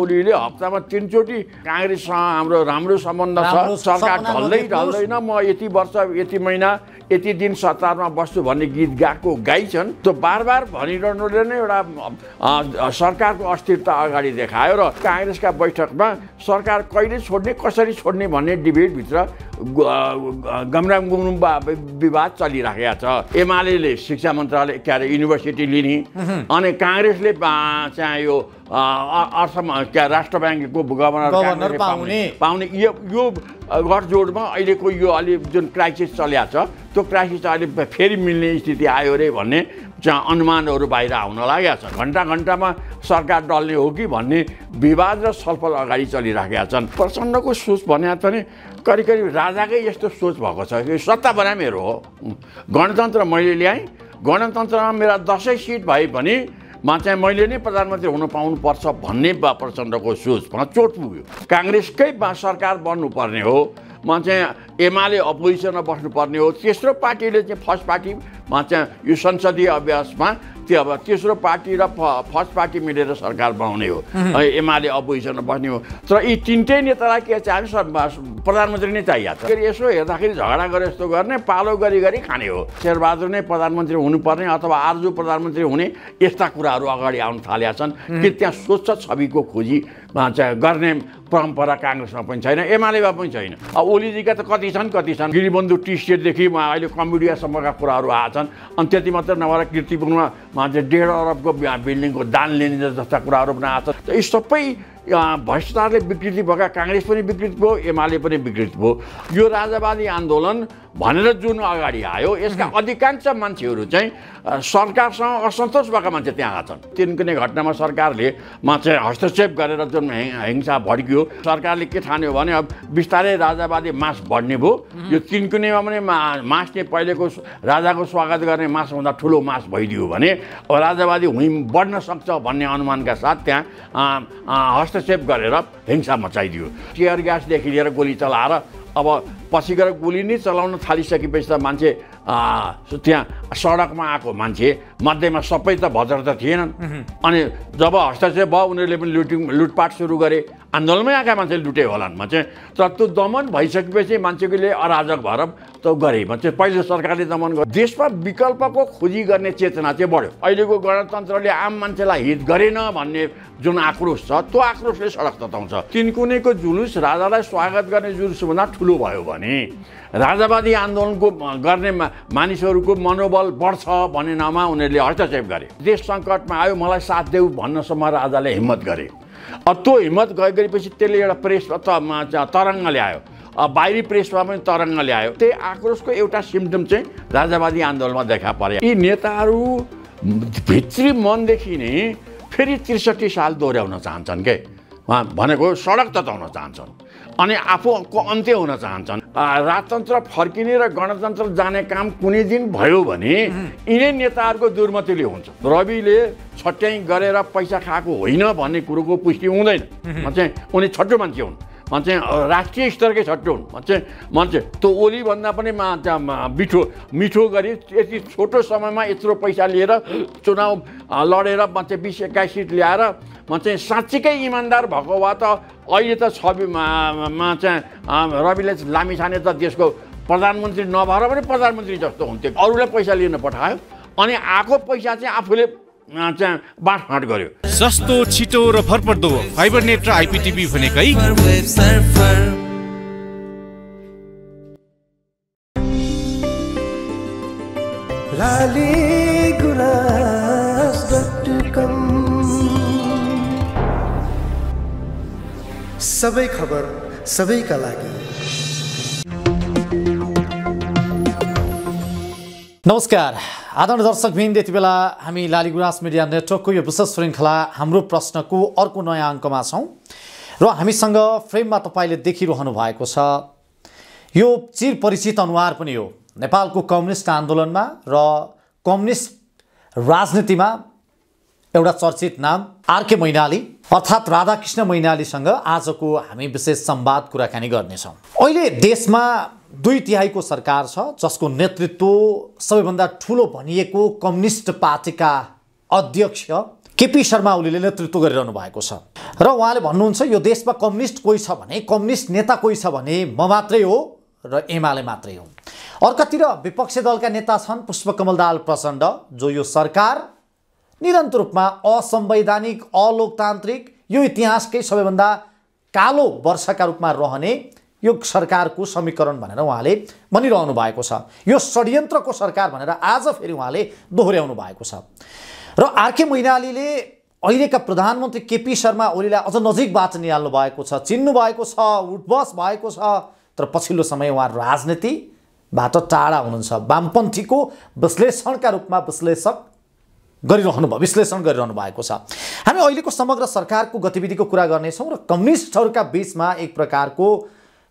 ओलीले हप्तामा 3 चोटि कांग्रेससँग हाम्रो राम्रो सम्बन्ध छ, सरकार ढल्दैन, म यति वर्ष यति महिना यति दिन सत्तारमा बस्छु भन्ने गीत गाइछन्। त्यो बार भनिरहनुले नै एउटा सरकारको अस्थिरता अगाडि देखायो र कांग्रेसका बैठकमा सरकार कहिले छोड्ने कसरी छोड्ने भन्ने डिबेटभित्र गमराम गुम्रुम विवाद चलिराखेको छ। एमाले शिक्षा मन्त्रालय युनिभर्सिटी लिने अनि कांग्रेसले चाहिँ यो राष्ट्र ब्याङ्कको गभर्नर पाउने यो गठजोडमा अहिलेको यो अलि जुन क्राइसिस चलिया छ त्यो क्राइसिस अहिले फेरि मिल्ने स्थिति आयो रे भन्ने चाहिँ अनुमानहरू बाहिर आउन लागेका छन्। घण्टामा सरकार डल्ने हो कि भन्ने विवाद र छलफल अगाडि चलिराखेका छन्। प्रचण्डको सोच भने पनि करिब राजाकै यस्तो सोच भएको छ कि सत्ता बना मेरो हो, गणतन्त्र मैले ल्याएँ, गणतन्त्रमा मेरा 10 सिट भए पनि चाहिँ मैले नै प्रधानमन्त्री हुन पाउनुपर्छ भन्ने प्रचण्डको सोचमा चोट पुग्यो। कांग्रेसकै सरकार बन्नुपर्ने हो, चाहिँ एमाले अपोजिसनमा बस्नुपर्ने हो। तेस्रो पार्टीले चाहिँ फर्स्ट पार्टीमा चाहिँ यो संसदीय अभ्यासमा त्यो अब तेस्रो पार्टी र फर्स्ट पार्टी मिलेर सरकार बनाउने हो, एमाले अपोजिसनमा बस्ने हो। तर यी तिनटै नेतालाई के चाहियो? प्रधानमन्त्री नै चाहिएको छ। फेरि यसो हेर्दाखेरि झगडा गरे जस्तो गर्ने, पालो गरी खाने हो। शेरबहादुर नै प्रधानमन्त्री हुनुपर्ने अथवा आरजु प्रधानमन्त्री हुने यस्ता कुराहरू अगाडि आउन थालेका छन् कि त्यहाँ स्वच्छ छविको खोजी चाहिँ गर्ने परम्परा कांग्रेसमा पनि छैन, एमालेमा पनि छैन। ओलीजीका त कति छन् गिरिबन्धु टी स्टेटदेखि अहिले कम्बोडियासम्मका कुराहरू आएछन्। अनि त्यति मात्र नभएर कीर्तिपुरमा 1.5 अरबको बिल्डिङको दान लिने जस्ता कुराहरू पनि आएछन्। यी सबै भ्रष्टाचारले विकृति भएका कांग्रेस पनि विकृति भयो, एमाले पनि विकृति भयो। यो राजावादी आन्दोलन भनेर जुन अगाडि आयो यसका अधिकांश मान्छेहरू चाहिँ सरकारसँग असन्तोष भएका मान्छे त्यहाँ छन्। तिनकुने घटनामा सरकारले चाहिँ हस्तक्षेप गरेर जुन हिंसा भड्कियो, सरकारले के ठान्यो भने अब बिस्तारै राजावादी मास बढ्ने भयो। यो तिनकुनेमा पनि मास नै पहिलेको राजाको स्वागत गर्ने मासभन्दा ठुलो मास भइदियो भने अब राजावादी हुइम बढ्न सक्छ भन्ने अनुमानका साथ त्यहाँ हस्तक्षेप गरेर हिंसा मचाइदियो। टियर ग्यासदेखि लिएर गोली चलाएर अब पछि गएर गोली नै चलाउन थालिसकेपछि त मान्छे त्यहाँ सडकमा आएको मान्छे मध्येमा सबै त भद्र त थिएनन्। अनि जब हस्तक्षेप भयो उनीहरूले पनि लुटपाट सुरु गरे, आन्दोलनमै आएका मान्छेले लुटे होलान् चाहिँ। तर त्यो दमन भइसकेपछि मान्छेले अराजक भएर त गरे चाहिँ। पहिले सरकारले दमन गर्यो, देशमा विकल्पको खोजी गर्ने चेतना चाहिँ बढ्यो। अहिलेको गणतन्त्रले आम मान्छेलाई हित गरेन भन्ने जुन आक्रोश छ त्यो आक्रोशले सडक तताउँछ। तिनकुनेको जुलुस राजालाई स्वागत गर्ने जुलुसभन्दा ठुलो भयो भने राजावादी आन्दोलनको गर्ने मानिसहरूको मनोबल बढ्छ भन्ने नाममा उनीहरूले हस्तक्षेप गरे। देश सङ्कटमा आयो, मलाई साथ देऊ भन्नसम्म राजाले हिम्मत गरे। त्यो हिम्मत गरेपछि त्यसले एउटा प्रेस तरङ्ग ल्यायो, बाहिरी प्रेसमा पनि तरङ्ग ल्यायो। त्यही आक्रोशको एउटा सिम्टम चाहिँ राजावादी आन्दोलनमा देखा परे। यी नेताहरू भित्री मनदेखि नै फेरि 63 साल दोहोऱ्याउन चाहन्छन् के, भनेको सडक तताउन चाहन्छन् अनि आफूको अन्त्य हुन चाहन्छन्। राजतन्त्र फर्किने र गणतन्त्र जाने काम कुनै दिन भयो भने यिनै नेताहरूको दुर्मतिले हुन्छ। रविले छट्याइ गरेर पैसा खाएको होइन भन्ने कुरोको पुष्टि हुँदैन। चाहिँ उनी छट्टो मान्छे हुन्, चाहिँ राष्ट्रिय स्तरकै छट्टो हुन्। मान्छे त्यो ओलीभन्दा पनि मिठो गरी यति छोटो समयमा यत्रो पैसा लिएर चुनाव लडेर 20-21 सिट ल्याएर चाहिँ साँच्चीकै इमान्दार भएको भए त अहिले त छविमा चाहिँ रविले लामिछाने त देशको प्रधानमन्त्री नभएर पनि प्रधानमन्त्री जस्तो हुन्थ्यो। अरूलाई पैसा लिन पठायो अनि आएको पैसा चाहिँ आफूले चाहिँ बाँडफाँड गर्यो। सस्तो, छिटो र भरपर्दो फाइबर नेट र आइपिटिभी भनेकै सबै खबर सबैका लागि। नमस्कार आदरणीय दर्शकवृन्द, यति बेला हामी लालीगुराँस मिडिया नेटवर्कको यो विशेष श्रृङ्खला हाम्रो प्रश्नको अर्को नयाँ अङ्कमा छौँ र हामीसँग फ्रेममा तपाईँले देखिरहनु भएको छ यो चिरपरिचित अनुहार पनि हो नेपालको कम्युनिस्ट आन्दोलनमा र कम्युनिस्ट राजनीतिमा एउटा चर्चित नाम आरके मैनाली अर्थात् राधाकृष्ण मैनालीसँग आजको हामी विशेष संवाद कुराकानी गर्नेछौँ। अहिले देशमा 2/3 सरकार छ जसको नेतृत्व सबैभन्दा ठुलो भनिएको कम्युनिस्ट पार्टीका अध्यक्ष केपी शर्मा ओलीले नेतृत्व गरिरहनु भएको छ र उहाँले भन्नुहुन्छ यो देशमा कम्युनिस्ट कोही छ भने, कम्युनिस्ट नेता कोही छ भने म मात्रै हो र एमाले मात्रै हो। अर्कातिर विपक्षी दलका नेता छन् पुष्पकमल दाहाल प्रचण्ड, जो यो सरकार निरन्तर रूपमा असंवैधानिक, अलोकतान्त्रिक, यो इतिहासकै सबैभन्दा कालो वर्षका रूपमा रहने यो सरकारको समीकरण भनेर उहाँले भनिरहनु भएको छ। यो षड्यन्त्रको सरकार भनेर आज फेरि उहाँले दोहोर्याउनु भएको छ। र आरके मैनालीले अहिलेका प्रधानमन्त्री केपी शर्मा ओलीलाई अझ नजिकबाट निहाल्नु भएको छ, चिन्नु भएको छ, उठबस भएको छ। तर पछिल्लो समय उहाँ राजनीतिबाट टाढा हुनुहुन्छ। वामपन्थीको विश्लेषण गरिरहनु भएको छ। हामी अहिलेको समग्र सरकारको गतिविधिको कुरा गर्नेछौँ र कम्युनिस्टहरूका बीचमा एक प्रकारको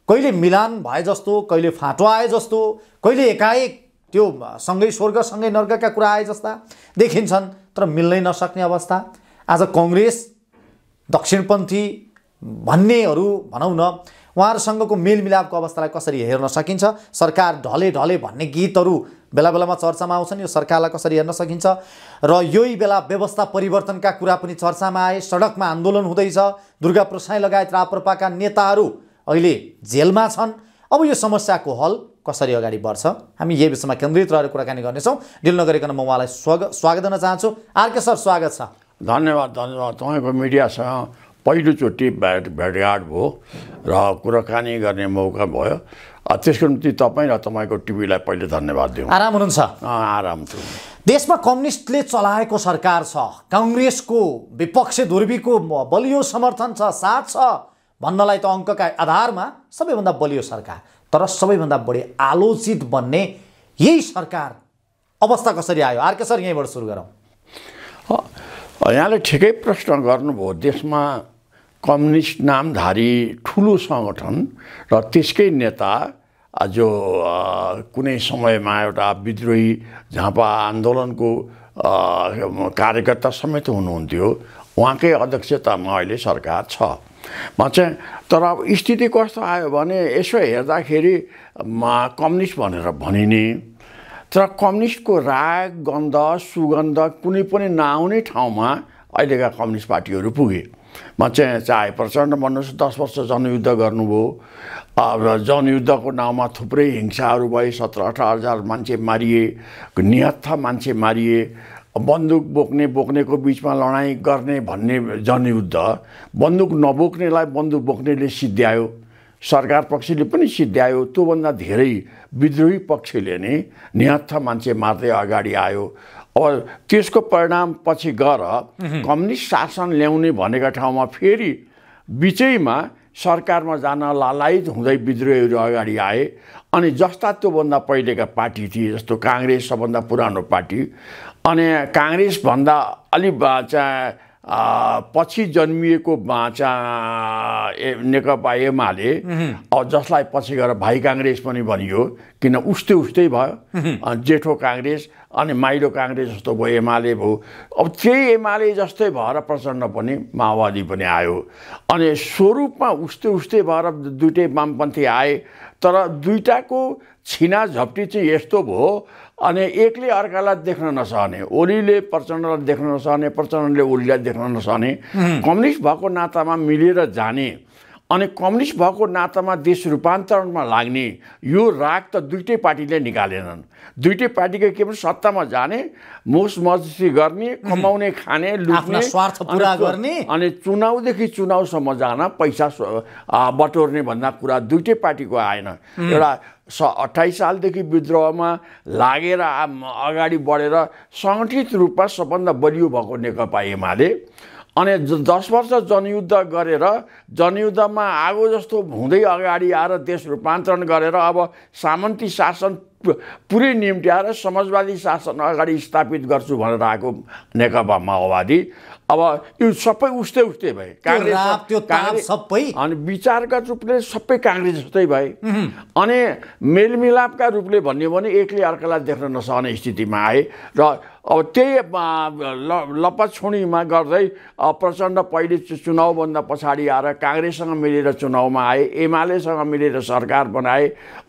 कहिले मिलान भए जस्तो, कहिले फाँटो आए जस्तो, कहिले एकाएक त्यो सँगै स्वर्ग सँगै नर्कका कुरा आए जस्ता देखिन्छन्, तर मिल्नै नसक्ने अवस्था। आज कङ्ग्रेस दक्षिणपन्थी भन्नेहरू भनौँ न, उहाँहरूसँगको मेलमिलापको अवस्थालाई कसरी हेर्न सकिन्छ? सरकार ढले ढले भन्ने गीतहरू बेला बेलामा चर्चामा आउँछन्, यो सरकारलाई कसरी हेर्न सकिन्छ? र यही बेला व्यवस्था परिवर्तनका कुरा पनि चर्चामा आए, सडकमा आन्दोलन हुँदैछ, दुर्गा प्रसाई लगायत राप्रपाका नेताहरू अहिले जेलमा छन्। अब यो समस्याको हल कसरी अगाडि बढ्छ? हामी यही विषयमा केन्द्रित रहेर कुराकानी गर्नेछौँ। ढिल नगरिकन म उहाँलाई स्वागत गर्न चाहन्छु। आरके सर, स्वागत छ। धन्यवाद। तपाईँको मिडियासँग पहिलोचोटि भेटघाट भयो र कुराकानी गर्ने मौका भयो। त्यसको निम्ति तपाईँ र तपाईँको टिभीलाई पहिले धन्यवाद दिउँ। आराम हुनुहुन्छ? आराम छु। देशमा कम्युनिस्टले चलाएको सरकार छ, काङ्ग्रेसको विपक्षी ध्रुवीको बलियो समर्थन छ, साथ छ भन्नलाई त अङ्कका आधारमा सबैभन्दा बलियो सरकार, तर सबैभन्दा बढी आलोचित बन्ने यही सरकार अवस्था कसरी आयो? आरके सर, यहीँबाट सुरु गरौँ। यहाँले ठिकै प्रश्न गर्नुभयो। देशमा कम्युनिस्ट नामधारी ठुलो सङ्गठन र त्यसकै नेता जो कुनै समयमा एउटा विद्रोही झापा आन्दोलनको कार्यकर्ता समेत हुनुहुन्थ्यो, उहाँकै अध्यक्षतामा अहिले सरकार छ। तर अब स्थिति कस्तो आयो भने यसो हेर्दाखेरि कम्युनिस्ट भनेर भनिने, तर कम्युनिस्टको राग, गन्ध, सुगन्ध कुनै पनि नआउने ठाउँमा अहिलेका कम्युनिस्ट पार्टीहरू पुगे। चाहे प्रचण्ड भन्नुहोस्, 10 वर्ष जनयुद्ध गर्नुभयो। अब जनयुद्धको नाउँमा थुप्रै हिंसाहरू भए, 17-18 हजार मान्छे मारिए, निहत्था मान्छे मारिए, बन्दुक बोक्नेको बिचमा लडाइँ गर्ने भन्ने जनयुद्ध, बन्दुक नबोक्नेलाई बन्दुक बोक्नेले सिद्ध्यायो, सरकार पक्षले पनि सिद्ध्यायो। त्योभन्दा धेरै विद्रोही पक्षले नै निहत्था मान्छे मार्दै अगाडि आयो। अब त्यसको परिणाम पछि गएर कम्युनिस्ट शासन ल्याउने भनेका ठाउँमा फेरि बिचैमा सरकारमा जान लालायित हुँदै विद्रोहीहरू अगाडि आए। अनि जस्ता त्योभन्दा पहिलेका पार्टी थिए, जस्तो काङ्ग्रेस सबभन्दा पुरानो पार्टी, अनि काङ्ग्रेसभन्दा अलि पछि जन्मिएको नेकपा एमाले, जसलाई पछि गएर भाइ काङ्ग्रेस पनि भनियो, किन उस्तै भयो। जेठो काङ्ग्रेस अनि माइलो काङ्ग्रेस जस्तो भयो, एमाले भयो। अब त्यही एमाले जस्तै भएर प्रचण्ड पनि माओवादी पनि आयो। अनि स्वरूपमा उस्तै भएर दुइटै वामपन्थी आए, तर दुईटाको छिना झप्टी चाहिँ यस्तो भयो, अनि एकले अर्कालाई देख्न नसहने, ओलीले प्रचण्डलाई देख्न नसहने, प्रचण्डले ओलीलाई देख्न नसहने, कम्युनिस्ट भएको नातामा मिलेर जाने अनि कम्युनिस्ट भएको नातामा देश रूपान्तरणमा लाग्ने यो राग त दुईटै पार्टीले निकालेनन्। दुईटै पार्टीको के पनि सत्तामा जाने, मोस मस्जिद गर्ने, कमाउने, खाने, लुट्ने, स्वार्थ पुरा गर्ने, अनि चुनावदेखि चुनावसम्म जान पैसा बटोर्ने भन्दा कुरा दुईटै पार्टीको आएन। एउटा 28 सालदेखि विद्रोहमा लागेर अगाडि बढेर सङ्गठित रूपमा सबभन्दा बलियो भएको नेकपा एमाले, अनि 10 वर्ष जनयुद्ध गरेर जनयुद्धमा आगो जस्तो हुँदै अगाडि आएर देश रूपान्तरण गरेर अब सामन्ती शासन पुरै निम्ट्याएर समाजवादी शासन अगाडि स्थापित गर्छु भनेर आएको नेकपा माओवादी अब यो सबै उस्तै भए। काङ्ग्रेस सबै अनि विचारगत रूपले सबै काङ्ग्रेस जस्तै भए। अनि मेलमिलापका रूपले भन्यो भने एकले अर्कालाई देख्न नसक्ने स्थितिमा आए। र अब त्यही लपछुडीमा गर्दै प्रचण्ड पहिले चुनावभन्दा पछाडि आएर काङ्ग्रेससँग मिलेर चुनावमा आए, एमालेसँग मिलेर सरकार बनाए।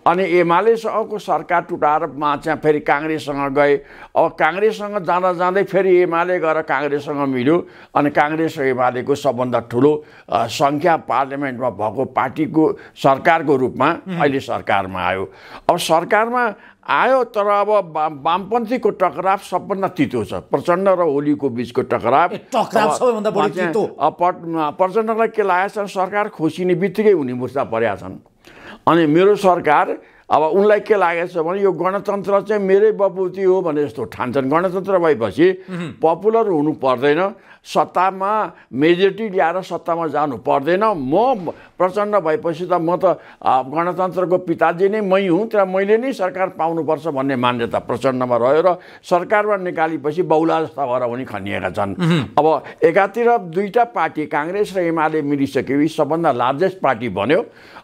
अनि एमालेसँगको सरकार काठ उठाएर चाहिँ फेरि काङ्ग्रेससँग गए। अब काङ्ग्रेससँग जाँदा जाँदै फेरि एमाले गएर काङ्ग्रेससँग मिल्यो अनि काङ्ग्रेस र एमालेको सबभन्दा ठुलो सङ्ख्या पार्लियामेन्टमा भएको पार्टीको सरकारको रूपमा अहिले सरकारमा आयो। अब सरकारमा आयो तर अब वामपन्थीको टकराव सबभन्दा तितो छ। प्रचण्ड र ओलीको बिचको टकराव सबैभन्दा बढी तितो। प्रचण्डलाई के लागेको छ, सरकार खोसिने बित्तिकै उनी मुर्छा परेका छन् अनि मेरो सरकार अब उनलाई के लागेको छ भने यो गणतन्त्र चाहिँ मेरै बपुती हो भने जस्तो ठान्छन्। गणतन्त्र भएपछि पपुलर हुनु पर्दैन, सत्तामा मेजोरिटी ल्याएर सत्तामा जानु पर्दैन। म प्रचण्ड भएपछि त म त गणतन्त्रको पिताजी नै मै हुँ, तर मैले नै सरकार पाउनुपर्छ भन्ने मान्यता प्रचण्डमा रह्यो र सरकारमा निकालेपछि बहुला जस्ता भएर पनि खनिएका छन्। अब एकातिर दुईटा पार्टी काङ्ग्रेस र एमाले मिलिसकेपछि सबभन्दा लार्जेस्ट पार्टी बन्यो।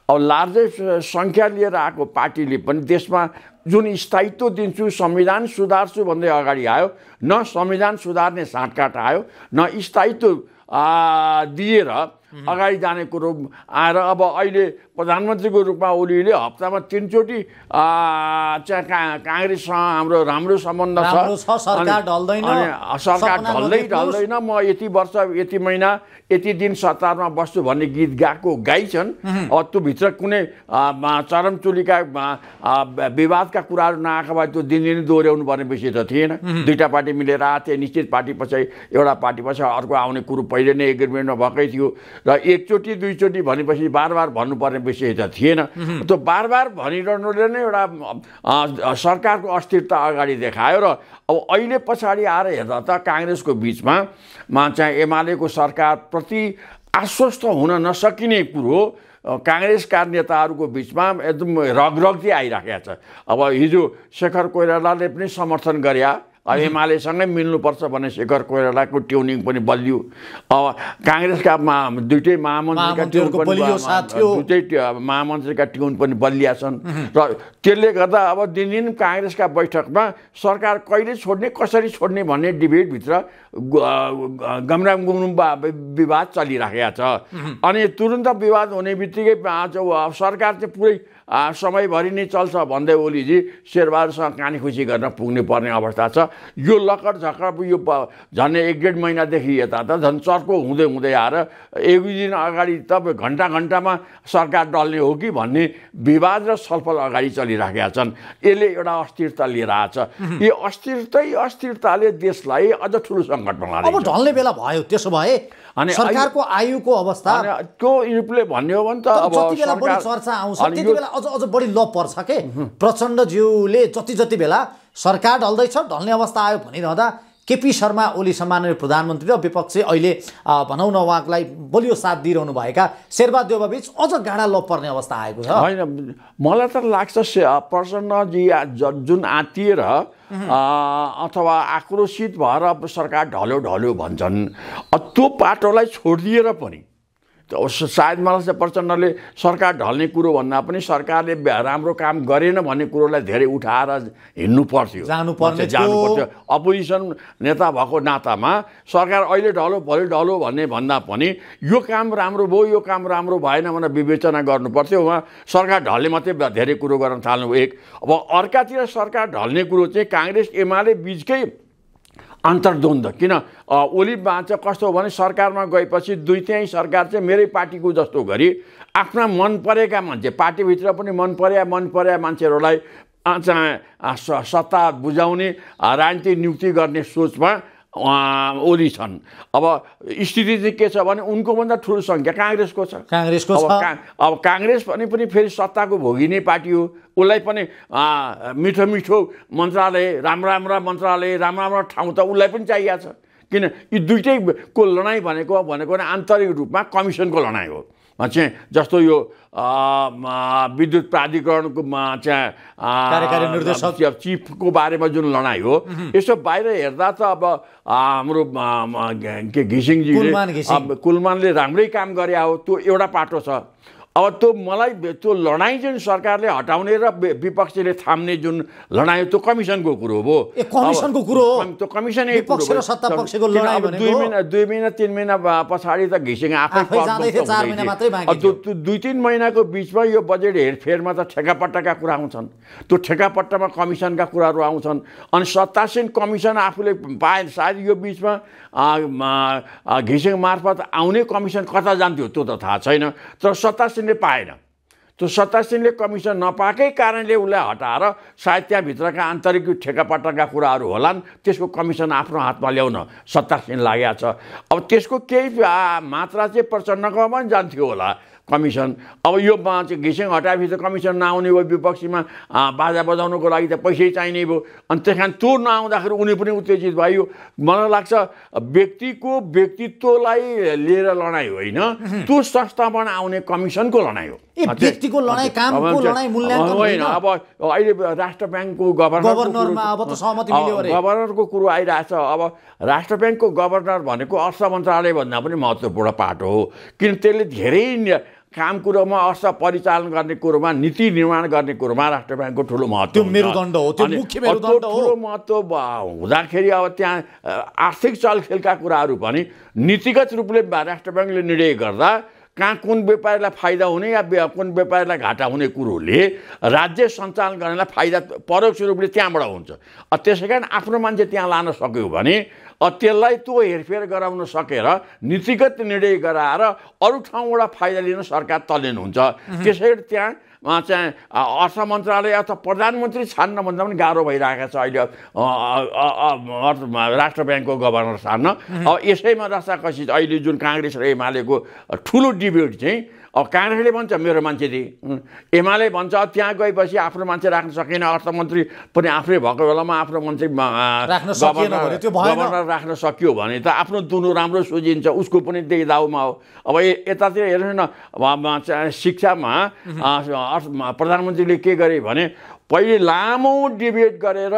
अब लार्जेस्ट सङ्ख्या लिएर आएको पार्टीले पनि देशमा जुन स्थायित्व दिन्छु, संविधान सुधार्छु भन्दै अगाडि आयो, न संविधान सुधार्ने साँठकाँठ आयो न स्थायित्व दिएर अगाडि जाने कुरो आएर अब अहिले प्रधानमन्त्रीको रूपमा ओलीले हप्तामा 3 चोटि चाहिँ काङ्ग्रेससँग हाम्रो राम्रो सम्बन्ध छ, सरकार ढल्दैन, म यति वर्ष यति महिना यति दिन सत्तामा बस्छु भन्ने गीत गाइछन्। अब त्यो भित्र कुनै चरमचुलीका विवादका कुराहरू नआएका भए त्यो दिनदिनै दोहोऱ्याउनु पर्ने विषय त थिएन। दुईटा पार्टी मिलेर आएको थियो, निश्चित पार्टी पछि एउटा पार्टी पछि अर्को आउने कुरो पहिले नै एग्रिमेन्टमा भएकै थियो र एकचोटि दुईचोटि भनेपछि बार बार भन्नुपर्ने विषय त थिएन। त्यो बार बार भनिरहनुले नै एउटा सरकारको अस्थिरता अगाडि देखायो र अब अहिले पछाडि आएर हेर्दा त काङ्ग्रेसको बिचमा चाहिँ एमालेको सरकारप्रति आश्वस्त हुन नसकिने कुरो काङ्ग्रेसका नेताहरूको बिचमा एकदम रगरग्ती आइराखेको छ। अब हिजो शेखर कोइरालाले पनि समर्थन गरे, एमालेसँगै मिल्नुपर्छ भन्ने शेखर कोइरालाको ट्युनिङ पनि बलियो। अब काङ्ग्रेसका दुईटै महामन्त्रीका ट्युन पनि बलिया छन् र त्यसले गर्दा अब दिनदिन काङ्ग्रेसका बैठकमा सरकार कहिले छोड्ने कसरी छोड्ने भन्ने डिबेटभित्र गमराम गुमरुम विवाद चलिराखेको छ। अनि तुरुन्त विवाद हुने बित्तिकै सरकार चाहिँ पुरै समयभरि नै चल्छ भन्दै ओलीजी शेरबहादुरसँग कानी खुसी गर्न पुग्ने पर्ने अवस्था छ। यो लकड झकड यो झन् 1-1.5 महिनादेखि यता त झन् चर्को हुँदै हुँदै आएर एक दिन अगाडि त घन्टामा सरकार डल्ने हो कि भन्ने विवाद र छलफल अगाडि चलिराखेका छन्। यसले एउटा अस्थिरता लिएर आएछ। यो अस्थिरताले देशलाई अझ ठुलो सङ्कटमा लाग्यो। अब ढल्ने बेला भयो, त्यसो भए अनि सरकारको आयुको अवस्था त्यो रूपले भन्ने हो भने त अब जति बेला बढी चर्चा आउँछ त्यति बेला अझ बढी लप पर्छ के। प्रचण्डज्यूले जति बेला सरकार ढल्दैछ, ढल्ने अवस्था आयो भनिरहँदा केपी शर्मा ओली सम्माननीय प्रधानमन्त्री र विपक्षी अहिले भनौँ न उहाँलाई बलियो साथ दिइरहनु भएका शेरबहादुर बीच अझ गाढा लप पर्ने अवस्था आएको छ। होइन, मलाई त लाग्छ प्रचण्डजी जुन आत्तिएर अथवा आक्रोशित भएर सरकार ढल्यो भन्छन्, त्यो पाटोलाई छोडिदिएर पनि सायद मलाई चाहिँ प्रचण्डले सरकार ढल्ने कुरो भन्दा पनि सरकारले राम्रो काम गरेन भन्ने कुरोलाई धेरै उठाएर हिँड्नु पर्थ्यो, जानु पर्थ्यो। अपोजिसन नेता भएको नातामा सरकार अहिले ढल्यो भोलि ढल्यो भन्ने भन्दा पनि यो काम राम्रो भयो यो काम राम्रो भएन भनेर विवेचना गर्नु पर्थ्यो। उहाँ सरकार ढल्ने मात्रै धेरै कुरो गर्न थाल्नु एक। अब अर्कातिर सरकार ढल्ने कुरो चाहिँ काङ्ग्रेस एमाले बिचकै अन्तर्द्वन्द्व। किन ओली बाँच कस्तो हो भने सरकारमा गएपछि दुई तिहाई सरकार चाहिँ मेरै पार्टीको जस्तो गरी आफ्ना मन परेका मान्छे, पार्टीभित्र पनि मन पर्या मान्छेहरूलाई सत्ता बुझाउने राजनीतिक नियुक्ति गर्ने सोचमा ओली छन्। अब स्थिति चाहिँ के छ भने उनको भन्दा ठुलो सङ्ख्या काङ्ग्रेसको छ। अब काङ्ग्रेस पनि फेरि सत्ताको भोगिने पार्टी हो। उसलाई पनि मिठो मन्त्रालय, राम्रा मन्त्रालय, राम्रा ठाउँ त उसलाई पनि चाहिएको छ। किन यी दुइटैको लडाइँ भनेको आन्तरिक रूपमा कमिसनको लडाइँ हो। चाहिँ जस्तो यो विद्युत प्राधिकरणको चाहिँ कार्यकारी निर्देशक चिफको बारेमा जुन लडाइँ हो, यसो बाहिर हेर्दा त अब हाम्रो के घिसिङजीले कुलमानले राम्रै काम गरे हो, त्यो एउटा पाटो छ। अब त्यो मलाई त्यो लडाइँ जुन सरकारले हटाउने र विपक्षले थाम्ने जुन लडाइँ त्यो कमिसनको कुरो हो। कमिसनको कुरो हो, त्यो कमिसनै विपक्ष र सत्ता पक्षको लडाइँ भनेको 2 महिना 3 महिना पछाडि त घिसिङ आफै जाँदै थियो, 4 महिना मात्रै बाँकी थियो। 2-3 महिनाको बिचमा यो बजेट हेरफेरमा त ठेकापट्टाका कुरा आउँछन्, त्यो ठेकापट्टामा कमिसनका कुराहरू आउँछन्। अनि सत्तासीन कमिसन आफूले पाए, सायद यो बिचमा घिसिङ मार्फत आउने कमिसन कता जान्थ्यो त्यो त थाहा छैन, तर सत्तासीनले पाएन। त्यो सत्तासीनले कमिसन नपाएकै कारणले उसलाई हटाएर सायद त्यहाँभित्रका आन्तरिक ठेकापट्टाका कुराहरू होलान्, त्यसको कमिसन आफ्नो हातमा ल्याउन सत्तासीन लागेको छ। अब त्यसको केही मात्रा चाहिँ प्रचण्डकोमा पनि जान्थ्यो होला कमिसन। अब यो घिसिङ हटाएपछि त कमिसन नआउने भयो, विपक्षीमा बाजा बजाउनुको लागि त पैसै चाहिने भयो। अनि त्यस कारण त्यो नआउँदाखेरि उनी पनि उत्तेजित भयो। मलाई लाग्छ व्यक्तिको व्यक्तित्वलाई लिएर लडाइँ होइन, त्यो संस्थाबाट आउने कमिसनको लडाइँ हो। व्यक्तिको लडाइँ, कामको लडाइँ, मूल्याङ्कन होइन। अब अहिले राष्ट्र ब्याङ्कको गभर्नरमा अब त सहमति मिल्यो अरे, गभर्नरको कुरो आइरहेछ। अब राष्ट्र ब्याङ्कको गभर्नर भनेको अर्थ मन्त्रालय भन्दा पनि महत्त्वपूर्ण पाटो हो, किन त्यसले धेरै काम कुरोमा, अर्थ परिचालन गर्ने कुरोमा, नीति निर्माण गर्ने कुरोमा राष्ट्र ब्याङ्कको ठुलो महत्त्व, त्यो मेरुदण्ड हो, त्यो मुख्य मेरुदण्ड हो। ठुलो महत्त्व हुँदाखेरि अब त्यहाँ आर्थिक चलखेलका कुराहरू पनि नीतिगत रूपले राष्ट्र ब्याङ्कले निर्णय गर्दा कहाँ कुन व्यापारीलाई फाइदा हुने या कुन व्यापारीलाई घाटा हुने कुरोले राज्य सञ्चालन गर्नलाई फाइदा परोक्ष रूपले त्यहाँबाट हुन्छ। त्यसै कारण आफ्नो मान्छे त्यहाँ लान सक्यो भने त्यसलाई त्यो हेरफेर गराउन सकेर नीतिगत निर्णय गराएर अरू ठाउँबाट फाइदा लिन सरकार तल्लीन हुन्छ। त्यसैले त्यहाँ चाहिँ अर्थ मन्त्रालय अथवा प्रधानमन्त्री छान्न भन्दा पनि गाह्रो भइरहेको छ अहिले राष्ट्र ब्याङ्कको गभर्नर छान्न। अब यसैमा रसाकसी अहिले जुन काङ्ग्रेस र एमालेको ठुलो डिबेट चाहिँ, अब काङ्ग्रेसले भन्छ मेरो मान्छे दिए, एमाले भन्छ त्यहाँ गएपछि आफ्नो मान्छे राख्न सकेन, अर्थमन्त्री पनि आफै भएको बेलामा आफ्नो मन्त्री गभर्नर राख्न सक्यो भने त आफ्नो दुनु राम्रो सुझिन्छ, उसको पनि त्यही दाउमा हो। अब यतातिर हेर्नु न, शिक्षामा प्रधानमन्त्रीले के गरे भने पहिले लामो डिबेट गरेर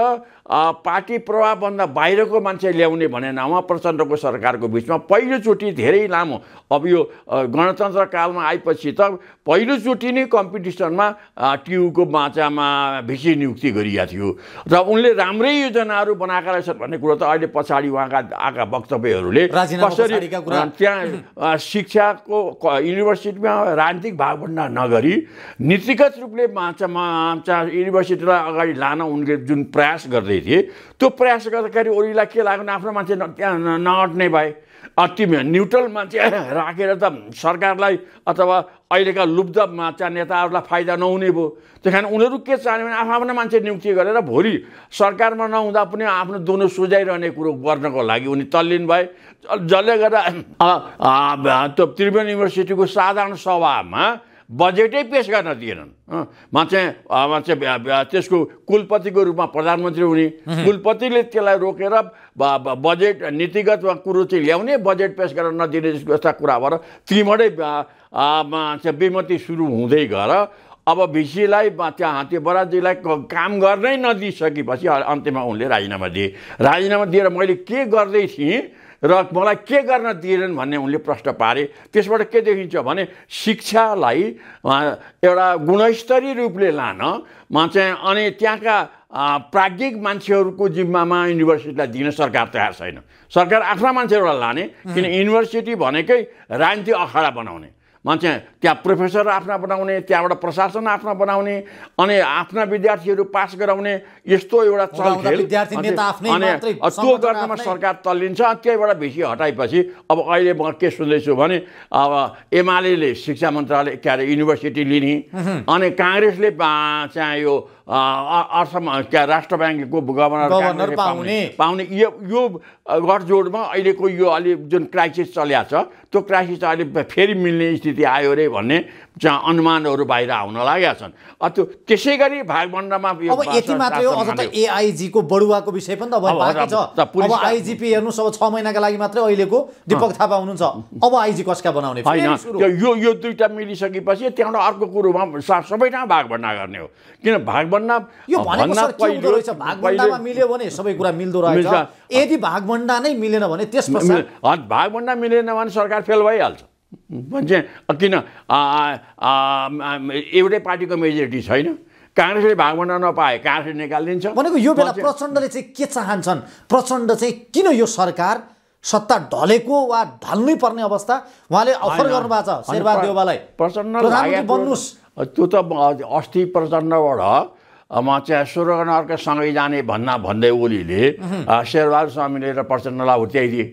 पार्टी प्रभावभन्दा बाहिरको मान्छे ल्याउने भने नाममा प्रचण्डको सरकारको बिचमा पहिलोचोटि धेरै लामो, अब यो गणतन्त्र कालमा आएपछि त पहिलोचोटि नै कम्पिटिसनमा टियुको बाचामा भिसी नियुक्ति गरिएको थियो र उनले राम्रै योजनाहरू बनाएका रहेछन् भन्ने कुरो त अहिले पछाडि उहाँका आएका वक्तव्यहरूले कसरी त्यहाँ शिक्षाको युनिभर्सिटीमा राजनीतिक भागभण्डा नगरी नीतिगत रूपले युनिभर्सिटीलाई अगाडि लान उनले जुन प्रयास गर्दै थिए, त्यो प्रयास गर्दाखेरि ओलीलाई के लाग्यो, आफ्नो मान्छे त्यहाँ नअट्ने भए, अति न्युट्रल मान्छे राखेर त सरकारलाई अथवा अहिलेका लुब्ध नेताहरूलाई फाइदा नहुने भयो। त्यस कारण उनीहरू के चाहने भने आफ्नो मान्छे नियुक्ति गरेर भोलि सरकारमा नहुँदा पनि आफ्नो दुनो सुझाइरहने कुरो गर्नको लागि उनी तल्लीन भए। जसले गर्दा त्यो त्रिभुवन युनिभर्सिटीको साधारण सभामा बजेटै पेश गर्न दिएनन्। त्यसको कुलपतिको रूपमा प्रधानमन्त्री हुने, कुलपतिले त्यसलाई रोकेर बजेट नीतिगत कुरो चाहिँ ल्याउने, बजेट पेश गर्न नदिने जस्ता कुरा भएर तीबाटै बेमती सुरु हुँदै गएर अब भिसीलाई त्यहाँ त्यो बराजीलाई काम गर्नै नदिइसकेपछि अन्त्यमा उनले राजीनामा दिए। राजीनामा दिएर मैले के गर्दै थिएँ र मलाई के गर्न दिएनन् भन्ने उनले प्रश्न पारे। त्यसबाट के देखिन्छ भने शिक्षालाई एउटा गुणस्तरीय रूपले लान चाहिँ अनि त्यहाँका प्राज्ञिक मान्छेहरूको जिम्मामा युनिभर्सिटीलाई दिन सरकार तयार छैन। सरकार आफ्ना मान्छेहरूलाई लाने, किन युनिभर्सिटी भनेकै राजनीतिक अखाडा बनाउने, मान्छे त्यहाँ प्रोफेसर आफ्ना बनाउने, त्यहाँबाट प्रशासन आफ्ना बनाउने, अनि आफ्ना विद्यार्थीहरू पास गराउने, यस्तो एउटा चलखेल अनि त्यो गर्नमा सरकार तल्लिन्छ। त्यहीबाट भिसी हटाएपछि अब अहिले म के सुन्दैछु भने अब एमाले शिक्षा मन्त्रालय के अरे युनिभर्सिटी लिने, अनि काङ्ग्रेसले चाहिँ यो राष्ट्र ब्याङ्कको गभर्नर पाउने, यो गठजोडमा अहिलेको यो अलि जुन क्राइसिस चलिया छ त्यो क्राइसिस अहिले फेरि मिल्ने स्थिति आयो रे भन्ने चाहिँ अनुमानहरू बाहिर आउन लागेका छन्। त्यो त्यसै गरी भागभण्डामा अब यति मात्रै हो, अझ त एआइजी को बढुवाको विषय पनि त बाँकी छ। अब आइजिपी हेर्नुस्, अब 6 महिनाका लागि मात्रै अहिलेको दीपक थापा हुनुहुन्छ, अब आइजी कसका बनाउने यो दुईटा मिलिसकेपछि त्यहाँबाट अर्को कुरोमा सबै ठाउँ भागभण्डा गर्ने हो। किन भागभण्डा भागभण्डामा मिल्यो भने सबै कुरा मिल्दो रहेछ, यदि भागभण्डा नै मिलेन भने त्यसपछि भागभण्डा मिलेन भने सरकार फेल भइहाल्छ। भन्छ किन एउटै पार्टीको मेजोरिटी छैन, काङ्ग्रेसले भाग बन्न नपाए काङ्ग्रेसले निकालिदिन्छ भनेको यो बेला प्रचण्डले चाहिँ के चाहन्छन्? प्रचण्ड चाहिँ किन यो सरकार सत्ता ढलेको वा ढल्नै पर्ने अवस्था उहाँले अफर गर्नुभएको छ शेरबहादुर देउवालाई प्रचण्ड प्रधानमन्त्री बन्नुस्? त्यो त अस्ति प्रचण्डबाट म चाहिँ सुरगनहरसँगै जाने भन्दै ओलीले शेरबहादुर स्वामीले र प्रचण्डलाई हुत्याइदिए।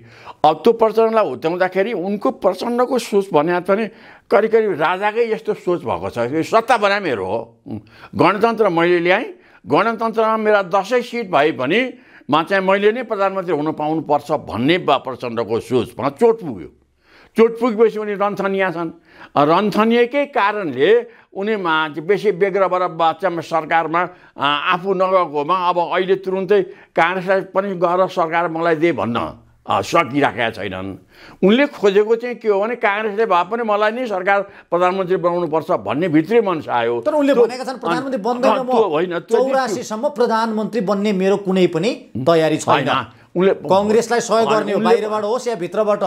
अब त्यो प्रचण्डलाई हुत्याउँदाखेरि उनको प्रचण्डको सोच भने पनि करिब करिब राजाकै जस्तो सोच भएको छ। सत्ता बना मेरो हो, गणतन्त्र मैले ल्याएँ, गणतन्त्रमा मेरा 10 सिट भए पनि चाहिँ मैले नै प्रधानमन्त्री हुन पाउनुपर्छ भन्ने प्रचण्डको सोचमा चोट पुग्यो। चोट पुगेपछि उनी रन्थनिया छन्। रन्थनिएकै कारणले उनी बेसी बेग्रबाट सरकारमा आफू नगएकोमा अब अहिले तुरुन्तै काङ्ग्रेसलाई पनि गएर सरकार मलाई दे भन्न सकिराखेका छैनन्। उनले खोजेको चाहिँ के हो भने काङ्ग्रेसले भए पनि मलाई नै सरकार प्रधानमन्त्री बनाउनुपर्छ भन्ने भित्री मनसा आयो। तर उनले भनेका छन् प्रधानमन्त्री बन्दैन, म होइन 84 सम्म प्रधानमन्त्री बन्ने मेरो कुनै पनि तयारी छैन। उनले काङ्ग्रेसलाई सहयोग गर्ने हो, बाहिरबाट होस् या भित्रबाट